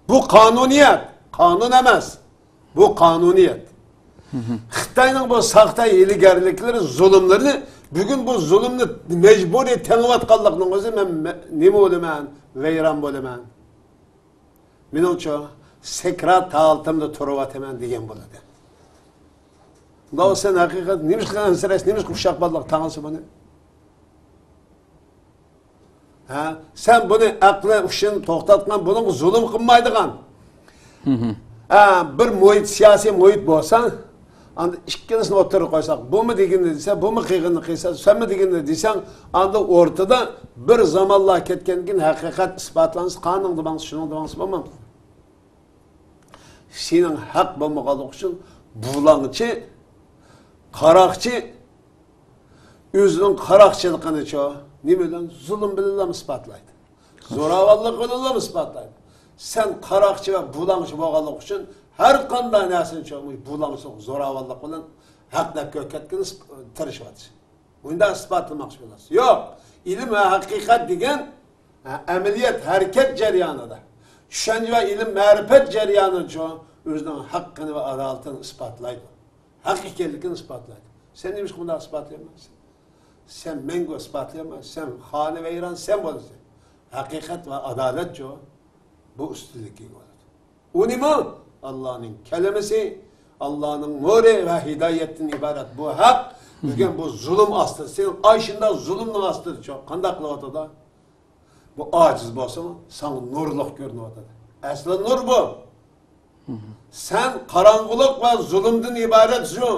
بۇ قانۇنىيەت، قانۇن ئەمەس. بۇ قانۇنىيەت. خىتاينىڭ بۇ ساختا ھىيلىگەرلىكلىرى، زۇلۇملىرىنى، بۈگۈن بۇ زۇلۇمنى مەجبۇرىي تېڭىۋاتقانلىقنىڭ ئۆزى مەن، مەن نېمە بولىمەن؟ ۋەيران بولىمەن. مېنىڭچۇ، سەكرات ھالىتىمدە تۇرۇۋاتىمەن دېگەن بولىدۇ. مۇنداق بولسا سەن ھەقىقەتەن نېمىشقا ئەنسىرەيسەن، نېمىشقا ئۇششاق بالىلىق تاڭىسى بۇنى؟ ھە؟ سەن بۇنى ئەقلى ھوشىنى توختاتقان، بۇنىڭغا زۇلۇم قىلمايدىغان. ھە، بىر مۇھىت، سىياسىي مۇھىت بولسا، ئاندىن ئىككىلىسىنى ئوتتۇرىغا قويساق، بۇمۇ دېگىنىنى دېسە، بۇمۇ قىلغىنىنى قىلسا، سەنمۇ دېگىنىنى دېسەڭ، ئاندا ئورتىدا بىر زامانلار كەتكەندىن كېيىن ھەقىقەت ئىسپاتلانسا، قانۇندا ماڭسا، شۇنىڭدا ماڭسا بولمامدۇ؟ سېنىڭ ھەق بولمىغانلىقى ئۈچۈن بۇلاڭچى، قاراقچى، ئۆزىنىڭ قاراقچىلىقىنىچۇ نېمە بىلەن؟ زۇلۇم بىلەنلا ئىسپاتلايدۇ. زوراۋانلىق بىلەنلا ئىسپاتلايدۇ. سەن قاراقچى ۋە بۇلاڭچى بولغانلىقى ئۈچۈن ھەر قانداق نەرسىنىچۇ بۇلاڭچىلىق، زوراۋانلىق بىلەن ھەق دەپ كۆرسەتكىلى تىرىشىۋاتىسەن. ئۇنداق ئىسپاتلىماقچى بولىسىز. يوق. ئىلىم ۋە ھەقىقەت دېگەن، ھە، ئەمەلىيەت، ھەرىكەت جەريانىدا. چۈشەنچە ۋە ئىلىم-مەرىپەت جەريانىدىچۇ ئۆزىنىڭ ھەققىنى ۋە ئادالىتىنى ئىسپاتلايدۇ. ھەق ئىكەنلىكىنى ئىسپاتلايدۇ. سەن نېمىشقا بۇنداق ئىسپاتلىيالمايسەن؟ سەن مەڭگۈ ئىسپاتلىيالمايسەن. سەن خانىۋەيران سەن بولىسەن. ھەقىقەت ۋە ئادالەتچۇ بۇ ئۈستۈنلۈككە ئىگە بولىدۇ. ئۇ نېمە؟ ئاللانىڭ كەلىمىسى، ئاللانىڭ نۇرى ۋە ھىدايەتتىن ئىبارەت بۇ ھەق. بۈگۈن بۇ زۇلۇم ئاستىدا، سېنىڭ ئاشۇنداق زۇلۇمنىڭ ئاستىدىچۇ قانداق قىلىۋاتىدۇ؟ بۇ ئاجىز بولسىمۇ، ساڭا نۇرلۇق كۆرۈنۈۋاتىدۇ. ئەسلى نۇر بۇ. سەن قاراڭغۇلۇق ۋە زۇلۇمدىن ئىبارەت شۇ.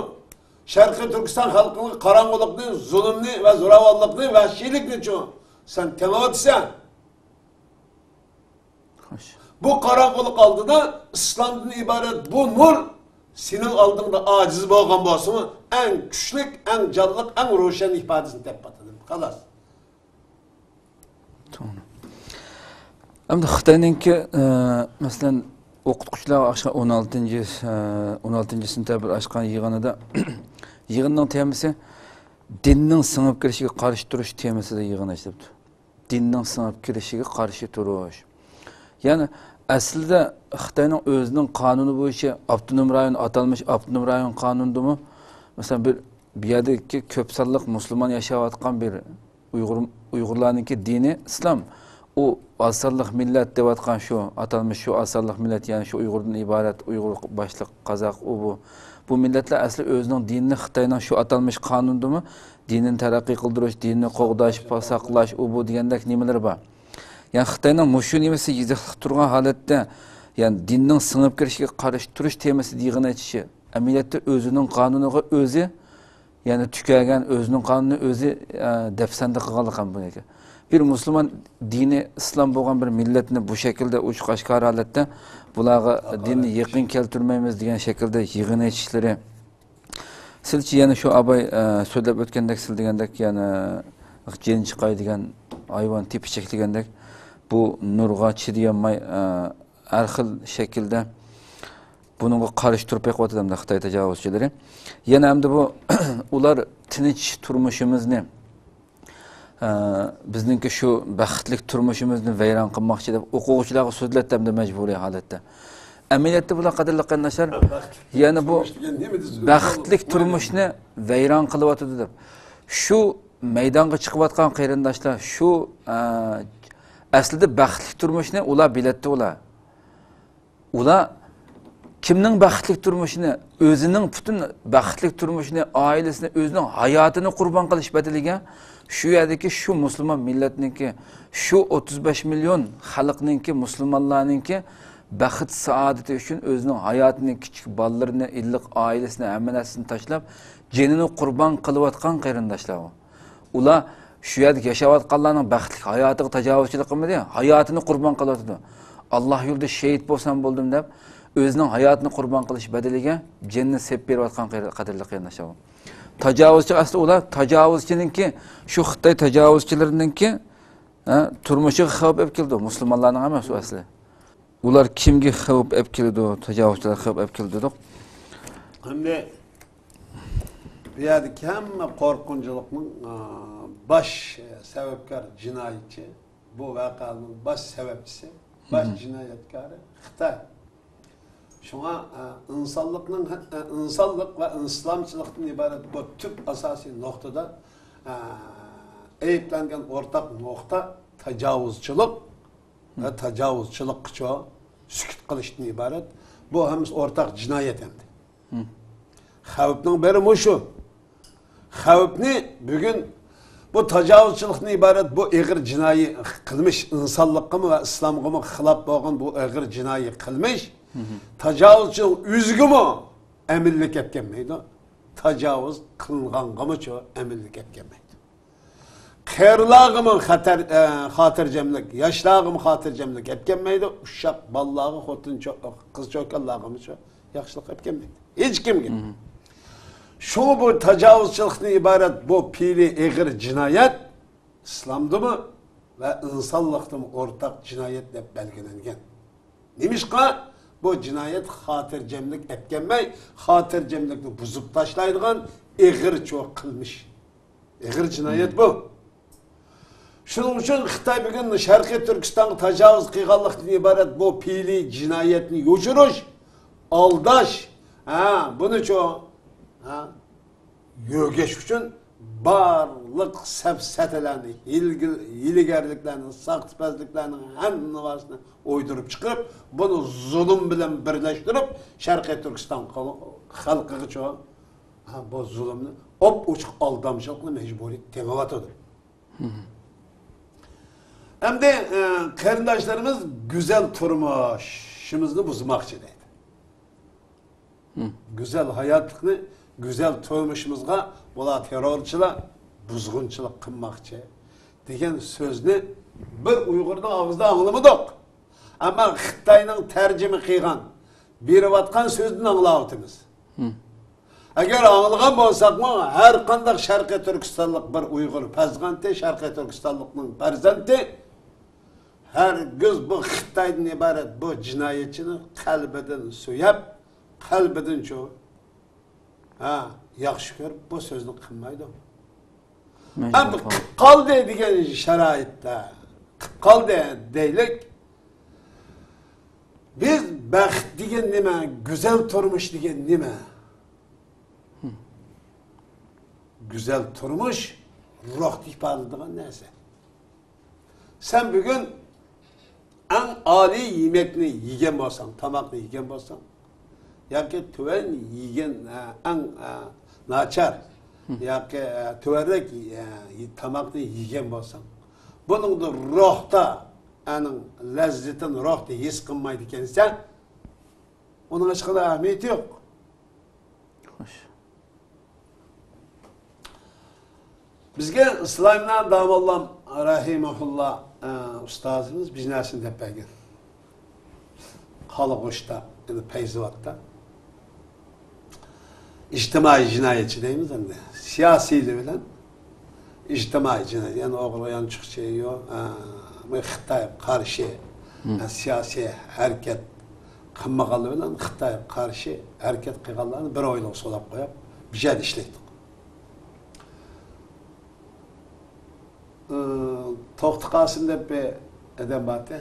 شەرقىي تۈركىستان خەلقىگە قاراڭغۇلۇقنى، زۇلۇمنى ۋە زوراۋانلىقنى، ۋەھشىيلىكنىچۇ سەن تېڭىۋاتىسەن. خوش. بۇ قاراڭغۇلۇق ئالدىدا ئىسلامدىن ئىبارەت بۇ نۇر سېنىڭ ئالدىڭدا ئاجىز بولغان بولسىمۇ، ئەڭ كۈچلۈك، ئەڭ جانلىق، ئەڭ روشەن ئىپادىسىنى تېپىۋاتىدۇ. خالاس. توغرا. ئەمدى خىتاينىڭكى، ئە، مەسىلەن، ئوقۇتقۇچىلارغا ئاچقان ئون ئالتىنچى، ئە، ئون ئالتىنچى سېنتەبىر ئاچقان يىغىنىدا، يىغىننىڭ تېمىسى دىننىڭ سىڭىپ كىرىشىگە قارشى تۇرۇش تېمىسىدا يىغىن ئېچىلىپتۇ. دىننىڭ سىڭىپ كىرىشىگە قارشى تۇرۇش. يەنى ئەسلىدە خىتاينىڭ ئۆزىنىڭ قانۇنى بويىچە ئاپتونوم رايون، ئاتالمىش ئاپتونوم رايون قانۇنىدىمۇ، مەسىلەن، بىر، بۇ يەردىكى كۆپ سانلىق مۇسۇلمان ياشاۋاتقان بىر ئۇيغۇر، ئۇيغۇرلارنىڭكى دىنى ئىسلام. ئۇ ئاز سانلىق مىللەت دەۋاتقان شۇ ئاتالمىش شۇ ئاز سانلىق مىللەت، يەنى شۇ ئۇيغۇردىن ئىبارەت، ئۇيغۇر باشلىق، قازاق، ئۇ بۇ. بۇ مىللەتلەر ئەسلى ئۆزىنىڭ دىنىنى خىتاينىڭ شۇ ئاتالمىش قانۇنىدىمۇ دىنىنى تەرەققىي قىلدۇرۇش، دىنىنى قوغداش، ساقلاش، ئۇ بۇ دېگەندەك نېمىلىرى بار. يەنى خىتاينىڭ مۇشۇ نېمىسى يېزىقلىق تۇرغان ھالەتتە، يەنى دىننىڭ سىڭىپ كىرىشىگە قارشى تۇرۇش تېمىسىدا يىغىن ئېچىشى، ئەمەلىيەتتە ئۆزىنىڭ قانۇنىغا ئۆزى، يەنى تۈكەگەن ئۆزىنىڭ قانۇنىنى ئۆزى، ئە، دەپسەندە قىلغانلىقى ھەم بۇ. بىر مۇسۇلمان دىنى ئىسلام بولغان بىر مىللەتنى بۇ شەكىلدە ئوچۇق ئاشكارا ھالەتتە بۇلارغا دىننى يېقىن كەلتۈرمەيمىز دېگەن شەكىلدە يىغىن ئېچىشلىرى، سىلچە يەنە شۇ ئاباي، ئە، سۆزلەپ ئۆتكەندەك، سىل دېگەندەك يەنە جىن چىقاي دېگەن ھايۋان تېپىچەك دېگەندەك بۇ نۇرغا چىدىيالماي، ئە، ھەر خىل شەكىلدە بۇنىڭغا قارشى تۇرۇپ بېقىۋاتىدۇ ئەمدى خىتاي تاجاۋۇزچىلىرى. يەنە ئەمدى بۇ ئۇلار تىنچ تۇرمۇشىمىزنى، ئە، بىزنىڭكى شۇ بەختلىك تۇرمۇشىمىزنى ۋەيران قىلماقچى دەپ ئوقۇغۇچىلارغا سۆزلەتتى ئەمدى مەجبۇرىي ھالەتتە. ئەمەلىيەتتە بۇلار، قەدىرلىك قېرىنداشلار، يەنە بۇ بەختلىك تۇرمۇشنى ۋەيران قىلىۋاتىدۇ دەپ. شۇ مەيدانغا چىقىۋاتقان قېرىنداشلار شۇ، ئە، ئەسلىدە بەختلىك تۇرمۇشنى ئۇلار بىلەتتى ئۇلار. ئۇلار كىمنىڭ بەختلىك تۇرمۇشىنى، ئۆزىنىڭ پۈتۈن بەختلىك تۇرمۇشىنى، ئائىلىسىنى، ئۆزىنىڭ ھاياتىنى قۇربان قىلىش بەدىلىگە شۇ يەردىكى شۇ مۇسۇلمان مىللەتنىڭكى، شۇ ئوتتۇز بەش مىليون خەلقنىڭكى، مۇسۇلمانلارنىڭكى بەخت سائادىتى ئۈچۈن ئۆزىنىڭ ھاياتىنى، كىچىك بالىلىرىنى، ئىللىق ئائىلىسىنى، ھەممە نەرسىسىنى تاشلاپ، جېنىنى قۇربان قىلىۋاتقان قېرىنداشلار ئۇ. ئۇلار شۇ يەردە ياشاۋاتقانلارنىڭ بەختلىك ھاياتىغا تاجاۋۇزچىلىق قىلمىدى، ھاياتىنى قۇربان قىلىۋاتىدۇ. ئاللا يولىدا شېھىت بولسام بولدۇم دەپ، ئۆزىنىڭ ھاياتىنى قۇربان قىلىش بەدىلىگە جېنىنى سېپىپ بېرىۋاتقان قېرى-، قەدىرلىك قېرىنداشلار. تاجاۋۇزچى ئەسلى ئۇلار، تاجاۋۇزچىنىڭكى، شۇ خىتاي تاجاۋۇزچىلىرىنىڭكى، ھە، تۇرمۇشىغا خەۋپ ئېلىپ كېلىدۇ. مۇسۇلمانلارنىڭ ئەمەس ئۇ ئەسلى. ئۇلار كىمگە خەۋپ ئەپ كېلىدۇ؟ تاجاۋۇزچىلار خەۋپ ئەپ كېلىدۇ دېدۇق. ئەمدى بۇ يەردىكى ھەممە قورقۇنچلۇقنىڭ، ئا، باش سەۋەبكار جىنايەتچى، بۇ ۋەقەنىڭ باش سەۋەبچىسى، باش جىنايەتكارى خىتاي. شۇڭا، ئا، ئىنسانلىقنىڭ، ئا، ئىنسانلىق ۋە ئىسلامچىلىقتىن ئىبارەت بۇ تۈپ ئاساسىي نۇقتىدا، ئا، ئەيىبلەنگەن ئورتاق نۇقتا تاجاۋۇزچىلىق. ۋە تاجاۋۇزچىلىققىچۇ سۈكۈت قىلىشتىن ئىبارەت. بۇ ھەممىسى ئورتاق جىنايەت ئەمدى. خەۋپنىڭ بىرى مۇشۇ. خەۋپنى بۈگۈن بۇ تاجاۋۇزچىلىقتىن ئىبارەت بۇ ئېغىر جىنايى قىلمىش، ئىنسانلىققىمۇ ۋە ئىسلامغىمۇ خىلاپ بولغان بۇ ئېغىر جىنايى قىلمىش تاجاۋۇزچىنىڭ ئۆزىگىمۇ ئەمىنلىك ئەپ كەلمەيدۇ. تاجاۋۇز قىلىنغانغىمۇچۇ ئەمىنلىك ئەپ كەلمەيدۇ. قېرىلارغىمۇ خەتەر، ئە، خاتىرجەملىك، ياشلارغىمۇ خاتىرجەملىك ئەپ كەلمەيدۇ. ئۇششاق بالىلارغا، خوتۇن چو-، قىز چوكانلارغىمۇ شۇ ياخشىلىق ئەپ كەلمەيدۇ. ھېچكىمگە. شۇڭا بۇ تاجاۋۇزچىلىقتىن ئىبارەت بۇ پېئىلى ئېغىر جىنايەت ئىسلامدىمۇ ۋە ئىنسانلىقتىمۇ ئورتاق جىنايەت دەپ بەلگىلەنگەن. نېمىشقا؟ بۇ جىنايەت خاتىرجەملىك ئەپ كەلمەي، خاتىرجەملىكنى بۇزۇپ تاشلايدىغان ئېغىر چوڭ قىلمىش. ئېغىر جىنايەت بۇ. شۇنىڭ ئۈچۈن خىتاي بۈگۈن شەرقىي تۈركىستانغا تاجاۋۇز قىلغانلىقتىن ئىبارەت بۇ پېئىلىي جىنايەتنى يوشۇرۇش، ئالداش، ھە، بۇنىچۇ، ھە، يۆگەش ئۈچۈن بارلىق سەپسەتىلەرنى، ھىيلىگە-، ھىيلىگەرلىكلەرنى، ساختىپەزلىكلەرنىڭ ھەممىسىنى ئويدۇرۇپ چىقىرىپ، بۇنى زۇلۇم بىلەن بىرلەشتۈرۈپ، شەرقىي تۈركىستان خەل-، خەلقىگىچۇ، ھە، بۇ زۇلۇمنى، ئوپئوچۇق ئالدامچىلىقنى مەجبۇرىي تېڭىۋاتىدۇ. ئەمدى، ئە، قېرىنداشلىرىمىز گۈزەل تۇرمۇشىمىزنى بۇزماقچى دەيدۇ. گۈزەل ھاياتلىقنى، گۈزەل تۇرمۇشىمىزغا بۇلار تېررورچىلار، بۇزغۇنچىلىق قىلماقچى دېگەن سۆزنى بىر ئۇيغۇرنىڭ ئاغزىدا ئاڭلىمىدۇق. ئەمما خىتاينىڭ تەرجىمە قىلغان، بېرىۋاتقان سۆزىدىن ئاڭلاۋاتىمىز. ئەگەر ئاڭلىغان بولساقمۇ، ھەر قانداق شەرقىي تۈركىستانلىق بىر ئۇيغۇر پەرزەنتى، شەرقىي تۈركىستانلىقنىڭ پەرزەنتى ھەرگىز بۇ خىتايدىن ئىبارەت بۇ جىنايەتچىنى قەلبىدىن سۆيەپ، قەلبىدىنچۇ، ھە، ياخشى كۆرۈپ بۇ سۆزنى قىلمايدۇ. مەجبۇر ئەمدى قالدى. قىلىپ قالدى دېگەن شارائىتتا، قىلىپ قالدى دەيلىك. بىز بەخت دېگەن نېمە؟ گۈزەل تۇرمۇش دېگەن نېمە؟ گۈزەل تۇرمۇش روھنى ئىپادىلەيدىغان نەرسە. سەن بۈگۈن ئەڭ ئالىي يېمەكنى يېگەن بولساڭ، تاماقنى يېگەن بولساڭ، ياكى تۆۋەن يېگەن، ئە، ئەڭ، ئە، ناچار ياكى، ئە، تۆۋەنرەك، ئە، تاماقنى يېگەن بولساڭ، بۇنىڭدا روھتا، ئەنىڭ لەززىتىنى روھتا ھېس قىلمايدىكەنسەن، ئۇنىڭ ھېچقانداق ئەھمىيىتى يوق. خوش. بىزگە سۇلايمان داموللام رەھىمەھۇللا، ئە، ئۇستازىمىز بىر نەرسىنى دەپ بەرگەن. قالغۇشتا، يەنى پەيزىۋاتتا ئىجتىمائىي جىنايەتچى دەيمىز ئەمدى. سىياسىيلار بىلەن ئىجتىمائىي جىنايەت، يەنى ئوغرى يانچۇقچى، يو-، ئە، خىتايغا قارشى، ئە، سىياسىي ھەرىكەت قىلمىغانلار بىلەن خىتايغا قارشى ھەرىكەت قىلغانلارنى بىر ئويلىغا سولاپ قويۇپ، بىر يەردە ئىشلەيتتۇق. ئى، توختى قاسىم دەپ بىر ئادەم بارتى.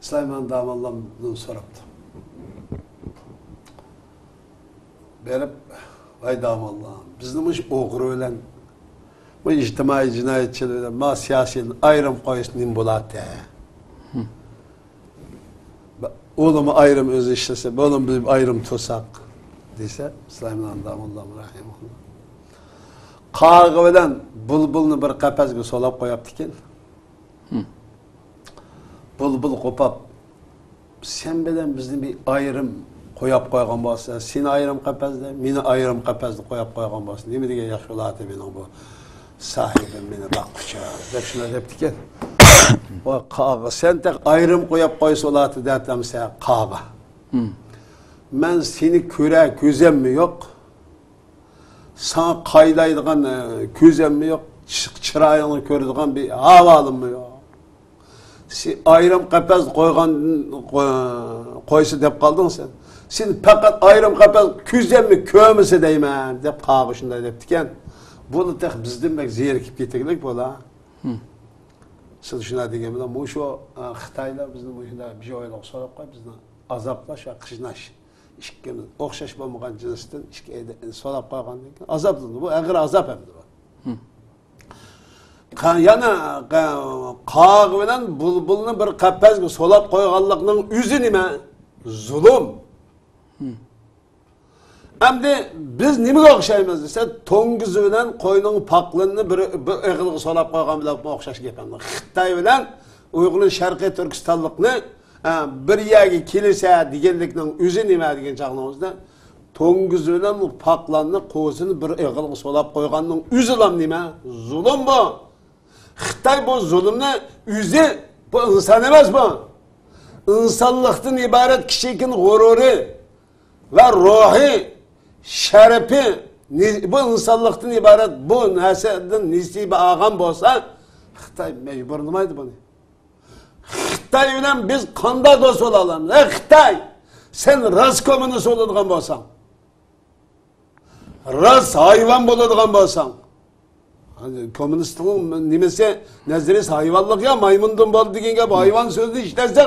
سۇلايمان داموللامدىن سوراپتۇ. بېرىپ، ۋاي داموللام، بىزنى مۇشۇ ئوغرى بىلەن، بۇ ئىجتىمائىي جىنايەتچىلەر بىلەن، ما سىياسىينى ئايرىم قويسا نېمە بولاتتى؟ ئۇلىمۇ ئايرىم ئۆزى ئىشلىسە، بۇلىمۇ بىز ئايرىم تۇرساق، دېسە، سۇلايمان داموللام رەھىمەھۇللا. قاغا بىلەن بۇلبۇلنى بىر قەپەسكە سولاپ قوياپتىكەن. بۇلبۇل قوپاپ، سەن بىلەن بىزنى بىر ئايرىم قوياپ قويغان بولسا، سېنى ئايرىم قەپەسدە، مېنى ئايرىم قەپەسدە قوياپ قويغان بولسا، نېمە دېگەن ياخشى بولاتتى مېنىڭ بۇ ساھىبىم مېنى باققۇچە، دەپ شۇنداق دەپتىكەن. ۋاي قاغا، سەن تېخى ئايرىم قوياپ قويسا بولاتتى دەتتىمسە قاغا. مەن سېنى كۆرە كۆزەممۇ يوق. ساڭا قايىلايدىغان، ئە، كۆزەممۇ يوق، چىرايىڭنى كۆرىدىغان بىر ھاۋالىممۇ يوق. سېنى ئايرىم قەپەس قويغان، قوي-، قويسا دەپ قالدىڭ سەن. سېنى پەقەت ئايرىم قەپەس كۆزەممۇ كۆرمىسە دەيمەن، دەپ قاغا شۇنداق دەپتىكەن. بۇلا تېخى بىزدىن بەك زېرىكىپ كېتىگلىك بۇلا. سىز شۇنداق دېگەن بىلەن، مۇشۇ، ئە، خىتايلار بىزنى مۇشۇنداق بىر ئويلىغا سولاپ قويۇپ، بىزنى ئازابلاش ۋە قىيناش. ئىككىمىز ئوخشاش بولمىغان جىنستىن ئىككى ئەيدە سولاپ قويغاندىن كېيىن ئازابلىنىدۇ. بۇ ئېغىر ئازاب ئەمدى بۇ. قا-، يەنە قا-، قاغا بىلەن بۇلبۇلنى بىر قەپەسكە سولاپ قويغانلىقنىڭ ئۆزى نېمە؟ زۇلۇم. ئەمدى بىز نېمىگە ئوخشايمىز دېسە، توڭگۇزى بىلەن قوينىڭ پاقلىنىنى بىر، بىر ئېغىلغا سولاپ قويغان بىلەن ئوخشاش گەپ ئەمدى. خىتاي بىلەن ئۇيغۇرنىڭ شەرقىي تۈركىستانلىقنى، ئە، بىر يەرگە كېلىسە دېگەنلىكنىڭ ئۆزى نېمە دېگەن چاغنىڭ ئۆزىدە، توڭگۇزى بىلەن پاقلاننى قوزىنى بىر ئېغىلغا سولاپ قويغاننىڭ ئۆزىلا نېمە؟ زۇلۇم بۇ. خىتاي بۇ زۇلۇمنى ئۆزى، بۇ ئىنسان ئەمەس بۇ. ئىنسانلىقتىن ئىبارەت كىشىلىكنىڭ غۇرۇرى ۋە روھى، شەرىپى، نى-، بۇ ئىنسانلىقتىن ئىبارەت بۇ نەرسىدىن نېسىۋە ئالغان بولسا، خىتاي مەجبۇرلىمايدۇ بۇنى. خىتاي بىلەن بىز قانداق دوست بولالامىز؟ ئەي خىتاي، سەن راست كوممۇنىست بولىدىغان بولساڭ، راست ھايۋان بولىدىغان بولساڭ، كوممۇنىستنىڭ نېمىسى، نەزەرىيىسى ھايۋانلىق يا مايمۇندىن بولدى دېگەن گەپ، ھايۋان سۆزىنى ئىشلەتسە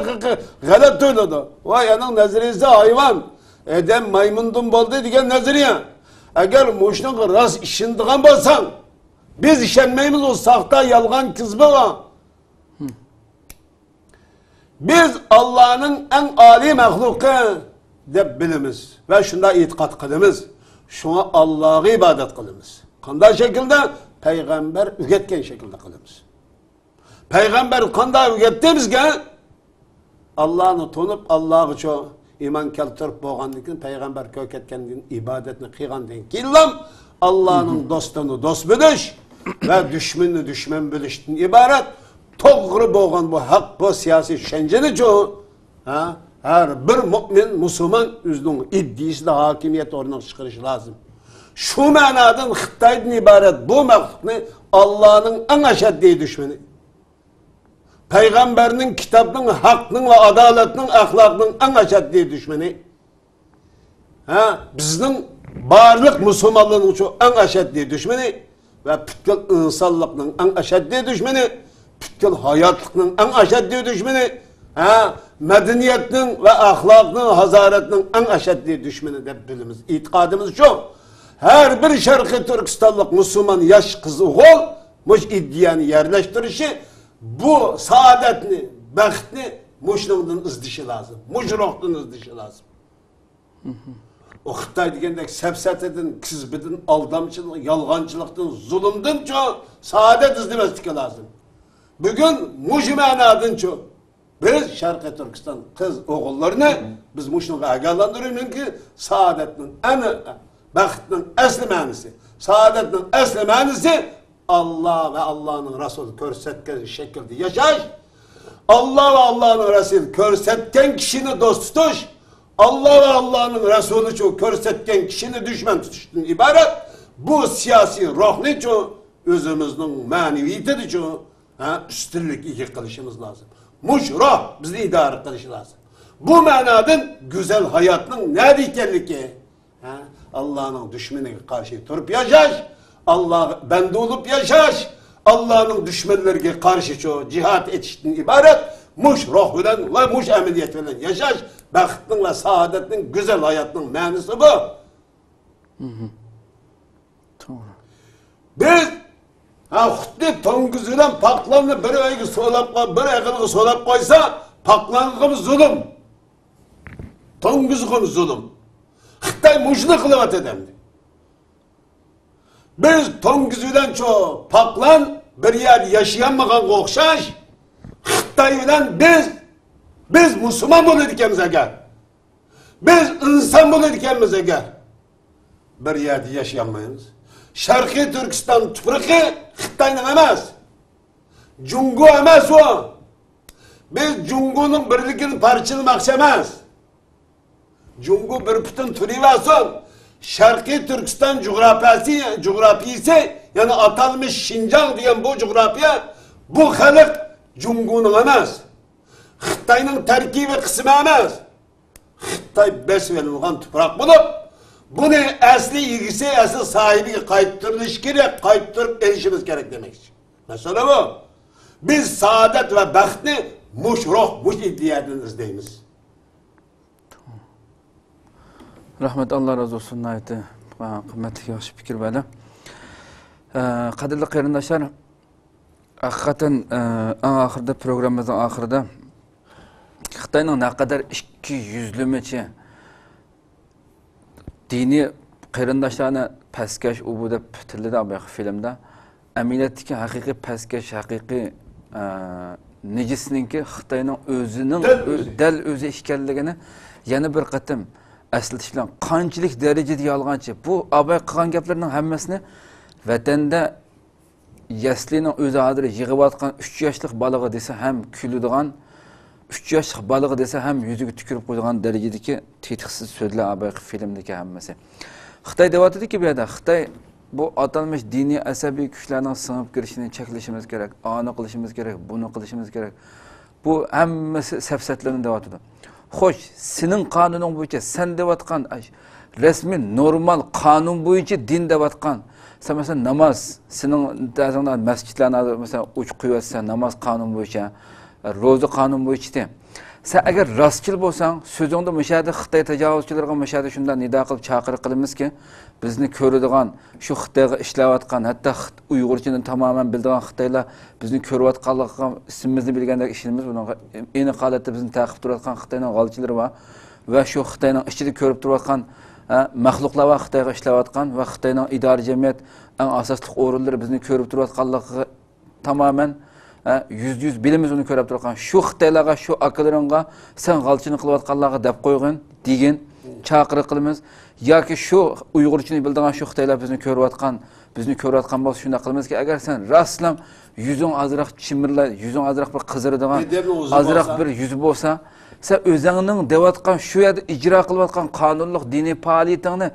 غەلەت تۇيۇلىدۇ. ۋاي، ئانىڭ نەزەرىيىسى ھايۋان. ئادەم مايمۇندىن بولدى دېگەن نەزەرىيە. ئەگەر مۇشۇنىڭغا راست ئىشىنىدىغان بولساڭ، بىز ئىشەنمەيمىز ئۇ ساختا، يالغان، كىزبىغا. بىز ئاللانىڭ ئەڭ ئالىي مەخلۇقى دەپ بىلىمىز ۋە شۇنداق ئېتىقاد قىلىمىز. شۇڭا ئاللاغا ئىبادەت قىلىمىز. قانداق شەكىلدە؟ پەيغەمبەر ئۆگەتكەن شەكىلدە قىلىمىز. پەيغەمبەر قانداق ئۆگەتتى بىزگە؟ ئاللانى تونۇپ، ئاللاغىچۇ ئىمان كەلتۈرۈپ بولغاندىن كېيىن، پەيغەمبەر كۆرسەتكەندىن ئىبادەتنى قىلغاندىن كېيىنلا، ئاللانىڭ دوستىنى دوست بىلىش ۋە دۈشمىنىنى دۈشمەن بىلىشتىن ئىبارەت توغرا بولغان بۇ ھەق، بۇ سىياسىي چۈشەنچىنىچۇ، ھە، ھەر بىر مۆمىن، مۇسۇلمان ئۆزىنىڭ ئىدىيىسىدە ھاكىمىيەت ئورنىغا چىقىرىشى لازىم. شۇ مەنادىن خىتايدىن ئىبارەت بۇ مەخلۇقنى ئاللانىڭ ئەڭ ئەشەددىي دۈشمىنى، پەيغەمبەرنىڭ، كىتابنىڭ، ھەقنىڭ ۋە ئادالەتنىڭ، ئەخلاقنىڭ ئەڭ ئەشەددىي دۈشمىنى، ھە، بىزنىڭ بارلىق مۇسۇلمانلارنىڭچۇ ئەڭ ئەشەددىي دۈشمىنى ۋە پۈتكۈل ئىنسانلىقنىڭ ئەڭ ئەشەددىي دۈشمىنى، پۈتكۈل ھاياتلىقنىڭ ئەڭ ئەشەددىي دۈشمىنى، ھە، مەدەنىيەتنىڭ ۋە ئەخلاقنىڭ، ھازارەتنىڭ ئەڭ ئەشەددىي دۈشمىنى دەپ بىلىمىز. ئېتىقادىمىز شۇ. ھەر بىر شەرقىي تۈركىستانلىق مۇسۇلمان ياش قىز ئوغۇل مۇشۇ ئىدىيەنى يەرلەشتۈرۈشى، بۇ سائادەتنى، بەختنى مۇشۇنىڭدىن ئىزدىشى لازىم. مۇشۇ روھتىن ئىزدىشى لازىم. ئۇ خىتاي دېگەندەك سەپسەتىدىن، كىزبىدىن، ئالدامچىلىق، يالغانچىلىقتىن، زۇلۇمدىنچۇ سائادەت ئىزدىمەسلىكى لازىم. بۈگۈن مۇشۇ مەنادىنچۇ بىز شەرقىي تۈركىستان قىز ئوغۇللىرىنى بىز مۇشۇنىڭغا ئاگاھلاندۇرۇش مۇمكىن. سائادەتنىڭ ئەنە، بەختنىڭ ئەسلى مەنىسى، سائادەتنىڭ ئەسلى مەنىسى ئاللا ۋە ئاللانىڭ رەسۇلى كۆرسەتكەن شەكىلدە ياشاش، ئاللا ۋە ئاللانىڭ رەسۇلى كۆرسەتكەن كىشىنى دوست تۇتۇش، ئاللا ۋە ئاللانىڭ رەسۇلىچۇ كۆرسەتكەن كىشىنى دۈشمەن تۇتۇشتىن ئىبارەت بۇ سىياسىي روھنىچۇ ئۆزىمىزنىڭ مەنىۋىيىتىدىچۇ، ھە، ئۈستۈنلۈك ئىگە قىلىشىمىز لازىم. مۇشۇ روھ بىزنى ئىدارە قىلىشى لازىم. بۇ مەنادىن گۈزەل ھاياتنىڭ نەدە ئىكەنلىكى، ھە، ئاللانىڭ دۈشمىنىگە قارشى تۇرۇپ ياشاش، ئاللاغا بەندە بولۇپ ياشاش، ئاللانىڭ دۈشمەنلىرىگە قارشىچۇ جىھاد ئېتىشتىن ئىبارەت مۇش روھ بىلەن ۋە مۇش ئەمەلىيەت بىلەن ياشاش بەختنىڭ ۋە سائادەتنىڭ، گۈزەل ھاياتنىڭ مەنىسى بۇ. توغرا. بىز، ھە، خۇددى توڭگۇز بىلەن پاقلاننى بىر ئۆيگە سولاپ قوي-، بىر ئېغىلغا سولاپ قويسا، پاقلانغىمۇ زۇلۇم، توڭگۇزغىمۇ زۇلۇم. خىتاي مۇشۇنى قىلىۋاتىدۇ ئەمدى. بىز توڭگۇز بىلەنچۇ پاقلان بىر يەردە ياشىيالمىغانغا ئوخشاش، خىتاي بىلەن بىز، بىز مۇسۇلمان بولىدىكەنمىز ئەگەر، بىز ئىنسان بولىدىكەنمىز ئەگەر، بىر يەردە ياشىيالمايمىز. شەرقىي تۈركىستان تۇپرىقى خىتاينىڭ ئەمەس، جۇڭگو ئەمەس ئۇ. بىز جۇڭگونىڭ بىرلىكىنى پارچىلىماقچى ئەمەس. جۇڭگو بىر پۈتۈن تۇرۇۋەرسۇن. شەرقىي تۈركىستان جۇغراپىيەسى، جۇغراپىيىسى، يەنى ئاتالمىش شىنجاڭ دېگەن بۇ جۇغراپىيە، بۇ خەلق جۇڭگونىڭ ئەمەس، خىتاينىڭ تەركىبىي قىسمى ئەمەس. خىتاي بېسىۋېلىنغان تۇپراق بولۇپ، بۇنى ئەسلى ئىگىسى، ئەسلى ساھىبىگە قايتۇرۇلۇشى كېرەك، قايتۇرۇپ ئېلىشىمىز كېرەك دېمەكچى. مەسىلە بۇ. بىز سائادەت ۋە بەختنى مۇش روھ، مۇش ئىدىيەدىن ئىزدەيمىز. رەھمەت، ئاللا رازى بولسۇن، ناھايىتى، ئا، قىممەتلىك ياخشى پىكىر بەردى. ئە، قەدىرلىك قېرىنداشلار، ھەقىقەتەن، ئە، ئەڭ ئاخىرىدا، پروگراممىمىزنىڭ ئاخىرىدا خىتاينىڭ نەقەدەر ئىككى يۈزلىمىچە دىنىي قېرىنداشلارنى پەسكەش، ئۇ بۇ دەپ تىللىدى بۇ فىلىمدا. ئەمەلىيەتتىكى ھەقىقىي پەسكەش، ھەقىقىي، ئە، نىجىسنىڭكى خىتاينىڭ ئۆزىنىڭ دەل ئۆ-، ئۆزى. دەل ئۆزى ئىكەنلىكىنى يەنە بىر قېتىم ئەسلىتىش بىلەن، قانچىلىك دەرىجىدە يالغانچى. بۇ ئاباي قىلغان گەپلىرىنىڭ ھەممىسىنى ۋەتەندە يەسلىنىڭ ئۆزى ھازىر يىغىۋاتقان ئۈچ ياشلىق بالىغا دېسە ھەم كۈلىدىغان، ئۈچ ياشلىق بالىغا دېسە ھەم يۈزىگە تۈكۈرۈپ قويىدىغان دەرىجىدىكى تېتىقسىز سۆزلەر ئابايقى فىلىمدىكى ھەممىسى. خىتاي دەۋاتىدۇكى بۇ يەردە، خىتاي بۇ ئاتالمىش دىنىي ئەسەبىي كۈچلەرنىڭ سىڭىپ كىرىشىنى چەكلىشىمىز كېرەك، ئانى قىلىشىمىز كېرەك، بۇنى قىلىشىمىز كېرەك. بۇ ھەممىسى سەپسەتىلەرنى دەۋاتىدۇ. خوش، سېنىڭ قانۇنۇڭ بويىچە سەن دەۋاتقان ئاش-، رەسمىي، نورمال، قانۇن بويىچە دىن دەۋاتقان. سەن، مەسىلەن، ناماز، سېنىڭ تەزىڭدە مەسچىتلەرنى ھازىر، مەسىلەن، ئوچۇق قويۇۋەتسەن، ناماز قانۇن بويىچە، روزا قانۇن بويىچە. سەن ئەگەر راستچىل بولساڭ، سۆزۈڭدە مۇشۇ يەردە خىتاي تاجاۋۇزچىلىرىغا مۇشۇ يەردە شۇنداق نىدا قىلىپ چاقىرىق قىلىمىزكى، بىزنى كۆرىدىغان، شۇ خىتايغا ئىشلەۋاتقان، ھەتتا خىت-، ئۇيغۇرچىنى تامامەن بىلىدىغان خىتايلار بىزنى كۆرۈۋاتقانلىقىغا ئىسمىمىزنى بىلگەندەك ئىشىنىمىز. بۇنىڭغا ئېنىق ھالەتتە بىزنى تەقىب تۇرۇۋاتقان خىتاينىڭ غالچىلىرى بار ۋە شۇ خىتاينىڭ ئىچىدە كۆرۈپ تۇرۇۋاتقان، ھە، مەخلۇقلار بار، خىتايغا ئىشلەۋاتقان ۋە خىتاينىڭ ئىدارە جەمئىيەت ئەڭ ئاساسلىق ئورۇنلىرى بىزنى كۆرۈپ تۇرۇۋاتقانلىقىغا تامامەن، ھە، يۈزدە يۈز بىلىمىز ئۇنى كۆرۈپ تۇرغان. شۇ خىتايلارغا، شۇ ئاكىلىرىڭغا سەن غالچىنى قىلىۋاتقانلارغا دەپ قويغىن دېگىن، چاقىرىق قىلىمىز. ياكى شۇ ئۇيغۇرچىنى بىلىدىغان شۇ خىتايلار بىزنى كۆرۈۋاتقان، بىزنى كۆرۈۋاتقان بولسا شۇنداق قىلىمىزكى، ئەگەر سەن راستلا يۈزۈڭ ئازراق چىمىرلا، يۈزۈڭ ئازراق بىر قىزىرىدىغان، ئەدەپلىك ئۆزى ئازراق بولسا. بىر يۈزى بولسا، سەن ئۆزۈڭنىڭ دەۋاتقان شۇ يەردە ئىجرا قىلىۋاتقان قانۇنلۇق دىنىي پائالىيىتىڭنى،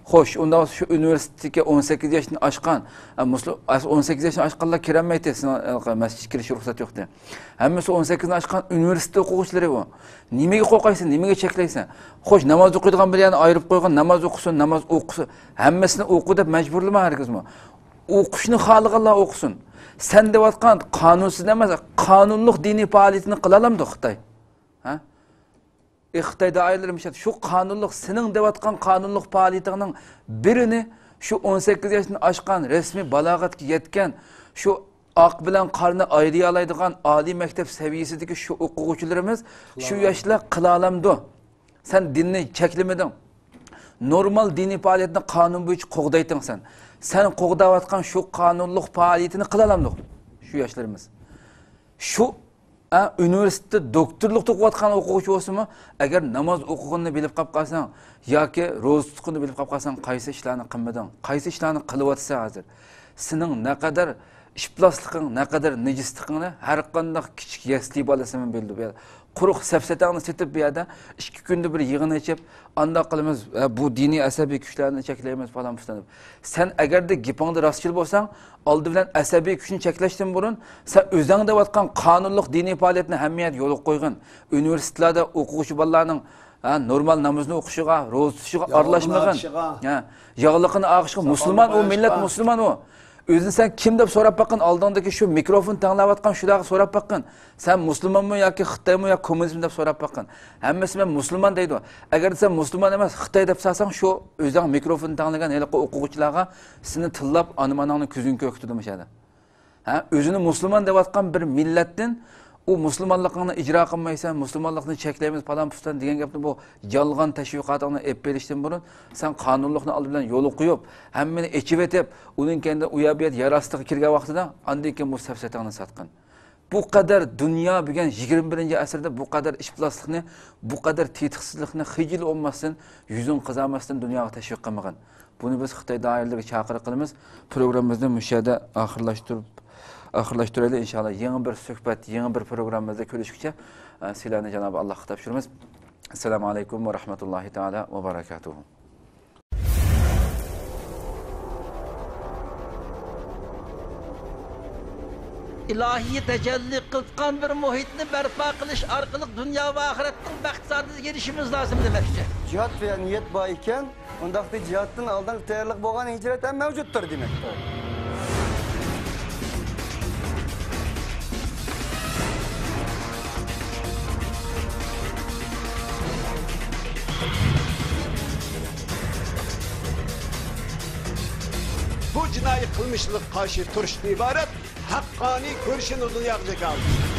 خوش، ئۇنداق بولسا شۇ ئۇنىۋېرسىتېتكە ئون سەككىز ياشتىن ئاشقان، ئە، مۇسۇل-، ئەس-، ئون سەككىز ياشتىن ئاشقانلار كىرەلمەيتتى، سېنىڭ، ئە، مەسچىتكە كىرىشكە رۇخسەت يوقتى. ھەممىسى ئون سەككىزدىن ئاشقان ئۇنىۋېرسىتېت ئوقۇغۇچىلىرى ئۇ. نېمىگە قورقايسەن، نېمىگە چەكلەيسەن؟ خوش، ناماز ئوقۇيدىغان بىر يەرنى ئايرىپ قويغىن، ناماز ئوقۇسۇن، ناماز ئوقۇسۇن. ھەممىسىنى ئوقۇ دەپ مەجبۇرلىما ھەرگىزمۇ. ئوقۇشنى خالىغانلار ئوقۇسۇن. سەن دەۋاتقان قانۇنسىز ئەمەس، قانۇنلۇق دىنىي پائالىيىتىنى قىلالامدۇ خىتاي؟ ھە؟ ئى، خىتاي دائىرىلىرى مۇشۇ شۇ قانۇنلۇق، سېنىڭ دەۋاتقان قانۇنلۇق پائالىيىتىڭنىڭ بىرىنى شۇ ئون سەككىز ياشتىن ئاشقان، رەسمىي بالاغەتكە يەتكەن، شۇ ئاق بىلەن قارىنى ئايرىيالايدىغان ئالىي مەكتەپ سەۋىيەسىدىكى شۇ ئوقۇغۇچىلىرىمىز، شۇ ياشلار قىلالامدۇ؟ سەن دىننى چەكلىمىدىڭ. نورمال دىنىي پائالىيەتنى قانۇن بويىچە قوغدايتتىڭ سەن. سەن قوغداۋاتقان شۇ قانۇنلۇق پائالىيىتىنى قىلالامدۇق شۇ ياشلىرىمىز؟ شۇ، ئە، ئۇنىۋېرسىتېتتا دوكتورلۇق توقۇۋاتقان ئوقۇغۇچى بولسىمۇ، ئەگەر ناماز ئوقۇغىنىنى بىلىپ قاپ قالساڭ ياكى روزا تۇتقىنىنى بىلىپ قاپ قالساڭ، قايسى ئىشلارنى قىلمىدىڭ؟ قايسى ئىشلارنى قىلىۋاتىسەن ھازىر؟ سېنىڭ نەقەدەر ئىپلاسلىقىڭ، نەقەدەر نىجىسلىقىڭنى ھەر قانداق كىچىك يەسلى بالىسىمۇ بىلىدۇ. بۇ يەردە قۇرۇق سەپسەتەڭنى سېتىپ، بۇ يەردە ئىككى كۈندە بىر يىغىن ئېچىپ، ئانداق قىلىمىز، ھە، بۇ دىنىي ئەسەبىي كۈچلەرنى چەكلەيمىز، پالان پۇستان دەپ. سەن ئەگەردە گېپىڭدە راستچىل بولساڭ، ئالدى بىلەن ئەسەبىي كۈچنى چەكلەشتىن بۇرۇن، سەن ئۆزۈڭ دەۋاتقان قانۇنلۇق دىنىي پائالىيەتنى ھەممە يەردە يولغا قويغىن. ئۇنىۋېرسىتېتلاردا ئوقۇغۇچى بالىلارنىڭ، ھە، نورمال نامىزىنى ئوقۇشىغا، روزا تۇتۇشىغا ياغلىقىنى ئارىلاشمىغىن. ئاغىشىغا. ھە، ياغلىقىنى ئاغىشىغا، ساپالىق مۇسۇلمان ئۇ، مىللەت ئاغىشىغا. مۇسۇلمان ئۇ. ئۆزىنى سەن كىم دەپ سوراپ باققىن، ئالدىڭدىكى شۇ مىكروفون تىڭلاۋاتقان شۇلارغا سوراپ باققىن. سەن مۇسۇلمانمۇ ياكى خىتايمۇ يا كوممۇنىزم دەپ سوراپ باققىن. ھەممىسى مەن مۇسۇلمان دەيدۇ. ئەگەر سەن مۇسۇلمان ئەمەس، خىتاي دەپ سالساڭ، شۇ ئۆزۈڭ مىكروفون تاڭلىغان ھېلىقى ئوقۇغۇچىلارغا سېنى تىللاپ، ئانام-ئاناڭنى كۆزۈڭ كۆركۈتىدۇ مۇشۇ يەردە. ھە، ئۆزىنى مۇسۇلمان دەۋاتقان بىر مىللەتتىن، ئۇ مۇسۇلمانلىقىڭنى ئىجرا قىلمايسەن، مۇسۇلمانلىقنى چەكلەيمىز، پالان پۇستان دېگەن گەپنى، بۇ يالغان تەشۋىقاتىڭنى ئېلىپ بېرىشتىن بۇرۇن، سەن قانۇنلۇقنى ئالدى بىلەن يولغا قويۇپ، ھەممىنى ئېچىۋېتىپ، ئۇنىڭ كەينىدىن ئۇ يەر بۇ يەر، يەر ئاستىغا كىرگەن ۋاقتىدا، ئاندىن كېيىن بۇ سەپسەتەڭنى ساتقىن. بۇ قەدەر دۇنيا بۈگۈن يىگىرمە بىرىنچى ئەسىردە بۇ قەدەر ئىپلاسلىقنى، بۇ قەدەر تېتىقسىزلىقنى خىجىل بولماستىن، يۈزۈڭ قىزارماستىن دۇنياغا تەشۋىق قىلمىغىن. بۇنى بىز خىتاي دائىرىلىرىگە چاقىرىق قىلىمىز. پروگراممىمىزنى مۇشۇ يەردە ئاخىرلاشتۇرۇپ، ئاخىرلاشتۇرايلى ئىنشاللا. يېڭى بىر سۆھبەت، يېڭى بىر پروگراممىمىزدا كۆرۈشكىچە، ئە، سىلەرنى جانابى ئاللاھقا تاپشۇرىمىز. ئەسسالامۇ ئەلەيكۇم ۋە رەھمەتۇللاھى تائالا ۋە بەرەكاتۇھۇ. ئىلاھىي تەجەللى قىلىۋاتقان بىر مۇھىتنى بەرپا قىلىش ئارقىلىق دۇنيا ۋە ئاخىرەتنىڭ بەخت سائادىتىگە ئېرىشىمىز لازىم دېمەكچى. جىھاد دېگەن نىيەت بار ئىكەن، ئۇنداقتا جىھادتىن ئالدىنقى تەييارلىق بولغان ھىجرەت ھەم مەۋجۇتتۇر دېمەكتۇر. بۇ جىنايى قىلمىشلىققا قارشى تۇرۇشتىن ئىبارەت ھەققانىي كۈرىشىنى دۇنياغا جاكارلىدى.